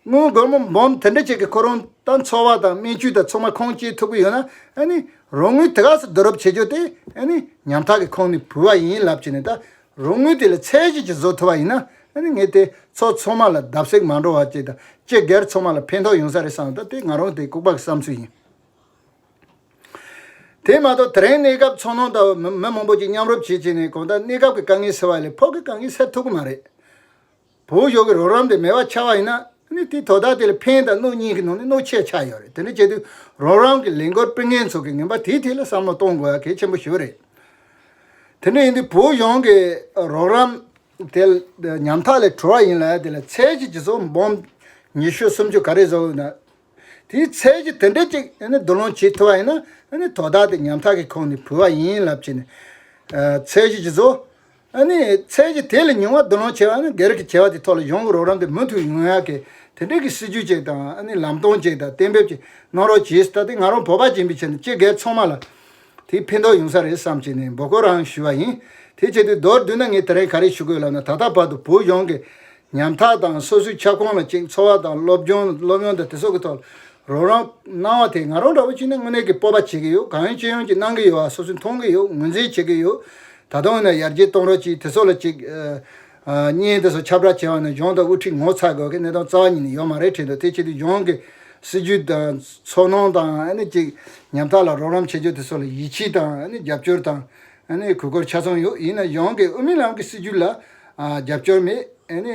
དངུལ་སྒོར་མོ་འབུམ་དེ་འདྲ་ཅིག་གི་ཁོ་རང་ད་འཚོ་བ་དང་སྨན་བཅོས་དང་ཚང་མ་ཁུངས་སྐྱེལ་ཐུབ་ཀྱི་ཡོད་ན་ཨ་ནི་ རོགས་དངུལ་དེ་ག་སེ་བསྡུ་རུབ་བྱེད་རྒྱུ་དེ་ཨ་ནི་ཉམ་ཐག་གི་ཁོངས་ནས་བུད་པ་ཡིན་ལབ་བྱས་ནས། ད་རོགས་དངུལ་དེ་ལ་ཚད་གཞི་ཅིག་བཟོ་ཐུབ་པ་ཡིན་ན། ཨ་ནི་ངས་དེ་ཚོ་ཚང་མ་ལ་བརྡབ་གསིག་མ་འགྲོ་བ་ཅིག་དང་། སྤྱི་སྒེར་ཚང་མ་ལ་ཕན་ཐོགས་ཡོང་ས་རེད་བསམ། ད་དེ་ང་རང་དེ་ལྐུགས་པ་གི་བསམ་ཚུལ་ཡིན། དེ་མ་གཏོགས་དེ་རིང་གནས་སྐབས་ཚོར་སྣང་དང་མི་མི་མང་པོ་ཅིག་མཉམ་རུབ་བྱེད་བྱས་ནས། གང་ལྟར་གནས་སྐབས་ཀྱི་དཀའ་ངལ་སེལ་བ་ལས་ཕོ་གི་དཀའ་ངལ་སེལ་ཐུབ་ཀྱི་མ་རེད། བོད་གཞུང་གི་རོགས་རམ་དེ་མེད་པ་ཆགས་པ་ཡིན་ན། ཨ་ནི་དེ་དོ་བདག་དེ་ལ་ཕན་དང་གནོད་གཉིས་ཀྱི་ནང་ནས་གནོད་ཆེ་ཆགས་ཡོད་རེད། དེ་འདྲ་བྱས་དུས་རོགས་རམ་གྱི་ལས་འགུལ་སྤེལ་མཁན་ཚོ་གི་ངན་པ་དེའི་ཐད་ལ་བསམ་བློ་གཏོང་དགོས་ཡ་གལ་ཆེན་པོ་ཞིག་རེད། དེ་འདྲ་ཡིན་དུས་བོད་གཞུང་གི་རོགས་རམ་དེ་ཉམ་ཐག་ལས་བྲོ་བ་ཡིན་ལབ་ཡ་དེ་ལ་ཚད་གཞི་ཅིག་བཟོ། འབུམ་ཉི་ཤུ་སུམ་ཅུ་ག་རེ་བཟོ་དགོས་ན། དེའི་ཚད་གཞི་དེ་འདྲ་ཅིག་ཨ་ནི་བསྡུ་ལོང་བྱེད་ཐུབ་པ་ཡིན་ན། ཨ་ནི་དོ་བདག་དེ་ཉམ་ཐག་གི་ཁོངས་ནས་བུད་པ་ཡིན་ལབ་བྱས་ནས། ཨ། ཚད་གཞི་ཅིག་བཟོ། ཨ་ནི་ཚད་གཞི་དེ་ལས་ཉུང་བ་བསྡུ་ལོང་བྱས་པ་ནི་སྒེར་གྱི་བྱ་བ་དེ་ཐོག་ལ་གཞུང་གི་རོགས་རམ་དེ་མུ་མཐུད་ཡོང་ཡག་གི་དེ་འདྲའི་གི་སྲིད་ཇུས་ཅིག་དང་། ཨ་ནི་ལམ་སྟོན་ཅིག་དང་གཏན་འབེབས་ཅིག་གནང་རོགས་གྱིས། ད་དེ་ང་རང་བོད་པ་ཡིན་པའི་ཆ་ནས་སྤྱི་སྒེར་ཚང་མ་ལ་དེ་ཕན་ཐོགས་ཡོང་ས་རེད་བསམ་བྱས་ནས་འབོད་སྐུལ་རང་ཞུས་པ་ཡིན། དེ་བྱེད་དུས་མདོར་བསྡུས་ན་ངས་དེ་རིང་ག་རེ་ཞུ་དགོས་ལབ་ན། ད་ལྟ་བར་དུ་བོད་གཞུང་གི་ཉམ་ཐག་དང་སོ་སོའི་ཁྱབ་ཁོངས་ལ་ཅིག་འཚོ་བ་དང་སློབ་སྦྱོང་། སློབ་ཡོན་དང་དེ་སོགས་ཀྱི་ཐོག་ལ་རོགས་རམ་གནང་བ་དེ་ང་རང་འདྲ་བོ་བྱས་ན་དངོས་གནས་ཀྱི་སྤོབས་པ་བྱེད་ཀྱི་ཡོད། གང་ཡིན་ཅི་ཡིན་གྱི་གནང་གི་ཡོད་པ་སོ་སོས་མཐོང་གི་ཡོད། ངོས་འཛིན་བྱེད་ཀྱི་ཡོད། ད་དུང་ཡིན་ན་ཡར་རྒྱས་གཏོང་རོགས་གྱིས། དེ་སོགས་ལ་ཅིག་ཨ། ཨ། བརྙན་དེ་ཚོ་ཁྱབ་བསྒྲགས་བྱས་པ་ནི་གཞུང་དང་དབུ་ཁྲིད་ངོ་ཚ་དགོས་ཀྱི་གནས་སྟངས་རྩ་བ་ཉིད་ནས་ཡོད་མ་རེད་དྲན་འདུག་དེ་བྱེད་དུས་གཞུང་གི་སྲིད་ཇུས་དང་ཚོར་སྣང་དང་། ཨ་ནི་ཅིག་ཉམ་ཐག་ལ་རོགས་རམ་བྱེད་རྒྱུ་དེ་ཚོ་ལ་ཡིད་ཆེས་དང་། ཨ་ནི་རྒྱབ་སྐྱོར་དང་། ཨ་ནི་གུས་བཀུར་ཆ་ཚང་ཡོད། ཡིན་ན་གཞུང་གི་དབུ་མའི་ལམ་གྱི་སྲིད་ཇུས་ལ། ཨ། རྒྱབ་སྐྱོར་མེད། ཨ་ནི་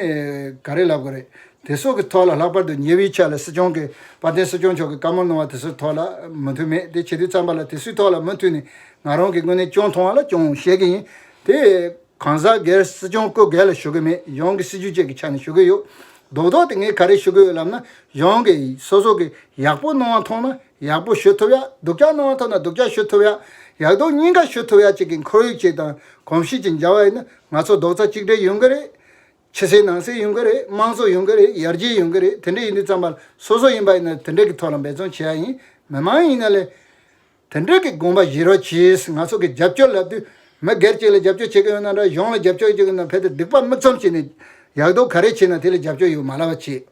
ག་རེ་ལབ་དགོས་རེད། དེ་སོགས་ཀྱི་ཐོག་ལ། ལྷག་པར་དུ་ཉེ་བའི་ཆར་ལ་སྲིད་སྐྱོང་གི། དཔལ་ལྡན་སྲིད་སྐྱོང་མཆོག་གིས་བཀའ་མོལ་གནང་བ་དེ་ཚོའི་ཐོག་ལ་མུ་མཐུད་མེད། དེ་བྱེད་དུས་ཙམ་པ་ལ་དེ་ཚོའི་ཐོག་ལ་མུ་མཐུད་ནས་ང་རང་གི་ངོས་ནས་སྐྱོན་མཐོང་བ་ལ་སྐྱོན་བཤད་ཀྱི་ཡིན། དེ་གང་ཟག་སྒེར། སྲིད་སྐྱོང་སྐུ་སྒེར་ལ་ཞུ་གི་མེད། གཞུང་གི་སྲིད་ཇུས་ཅིག་གི་ཆ་ནས་ཞུ་གི་ཡོད། རྡོག་རྡོག་དེ་ངས་ག་རེ་ཞུ་གི་ཡོད་ལབ་ན། གཞུང་གིས་སོ་སོ་གི་ཡག་པོ་གནང་བ་མཐོང་ན་ཡག་པོ་ཞུ་ཐུབ་ཡ། སྡུག་ཅག་གནང་བ་མཐོང་ན་སྡུག་ཅག་ཞུ་ཐུབ་ཡ། ཡག་སྡུག་གཉིས་ཀ་ཞུ་ཐུབ་ཡ་ཅིག་གི་ཁོར་ཡུག་ཅིག་དང་གོམས་གཤིས་ཅིག་འཇགས་པ་ཡིན་ན། ང་ཚོ་རྡོག་རྩ་གཅིག་སྒྲིལ་ཡོང་གི་རེད། ཕྱི་གསལ་ནང་གསལ་ཡོང་གི་རེད། དམངས་གཙོ་ཡོང་གི་རེད། ཡར་རྒྱས་ཡོང་གི་རེད། དེ་འདྲ་ཡིན་དུས་ཙམ་པ་ལ་སོ་སོ་ཡིན་པ་ཡིན་ན་དེ་འདྲ་གི་ཐོག་ལ་འབད་བརྩོན་བྱེད་ཡ་ཡིན། མི་མང་ཡིན་ན་ལས་དེ་འདྲ་གི་དགོངས་པ་བཞེས་རོགས་གྱིས། ང་ཚོ་གི་རྒྱབ་སྐྱོར་ལབ་དུས་མི་སྒེར་གཅིག་ལ་རྒྱབ་སྐྱོར་བྱེད་ཀྱི་ཡོད་ན་འདྲ། གཞུང་ལ་རྒྱབ་སྐྱོར་བྱེད་ཀྱི་ཡོད་ན། ཕལ་ཆེར་སྡིག་པ་མིག་བཙུམ་བྱས་ནས་ཡག་སྡུག་ག་རེ་བྱས་ན་དེ་ལ་རྒྱབ་སྐྱོར་ཡོད་མ་ལབ་པ་བྱེད།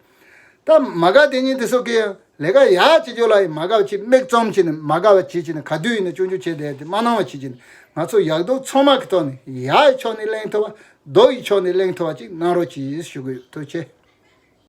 ད་མ་དགའ་དེ་ཉིད་དེ་ཚོ་གི་ཡང་ལས་ཀ་ཡག་བྱེད་རྒྱུ་ལ་ཡང་མ་དགའ་བ་བྱེད། མིག་བཙུམ་བྱས་ནས་མ་དགའ་བ་བྱེད་བྱས་ནས། ག་དུས་ཡིན་ན་སྐྱོན་བརྗོད་བྱས་བསྡད་དེ་མ་གནང་བ་བྱེད་བྱས་ནས། ང་ཚོ་ཡག་སྡུག་ཚང་མ་གི་ཐོག་ནས་ཡག་གི་ཕྱོགས་ནས་གླེང་ཐུབ་པ། སྡུག་གི་ཕྱོགས་ནས་གླེང་ཐུབ་པ་ཅིག་གནང་རོགས་གྱིས་ཞུ་གི་ཡོད། ཐུགས་རྗེ་ཆེ།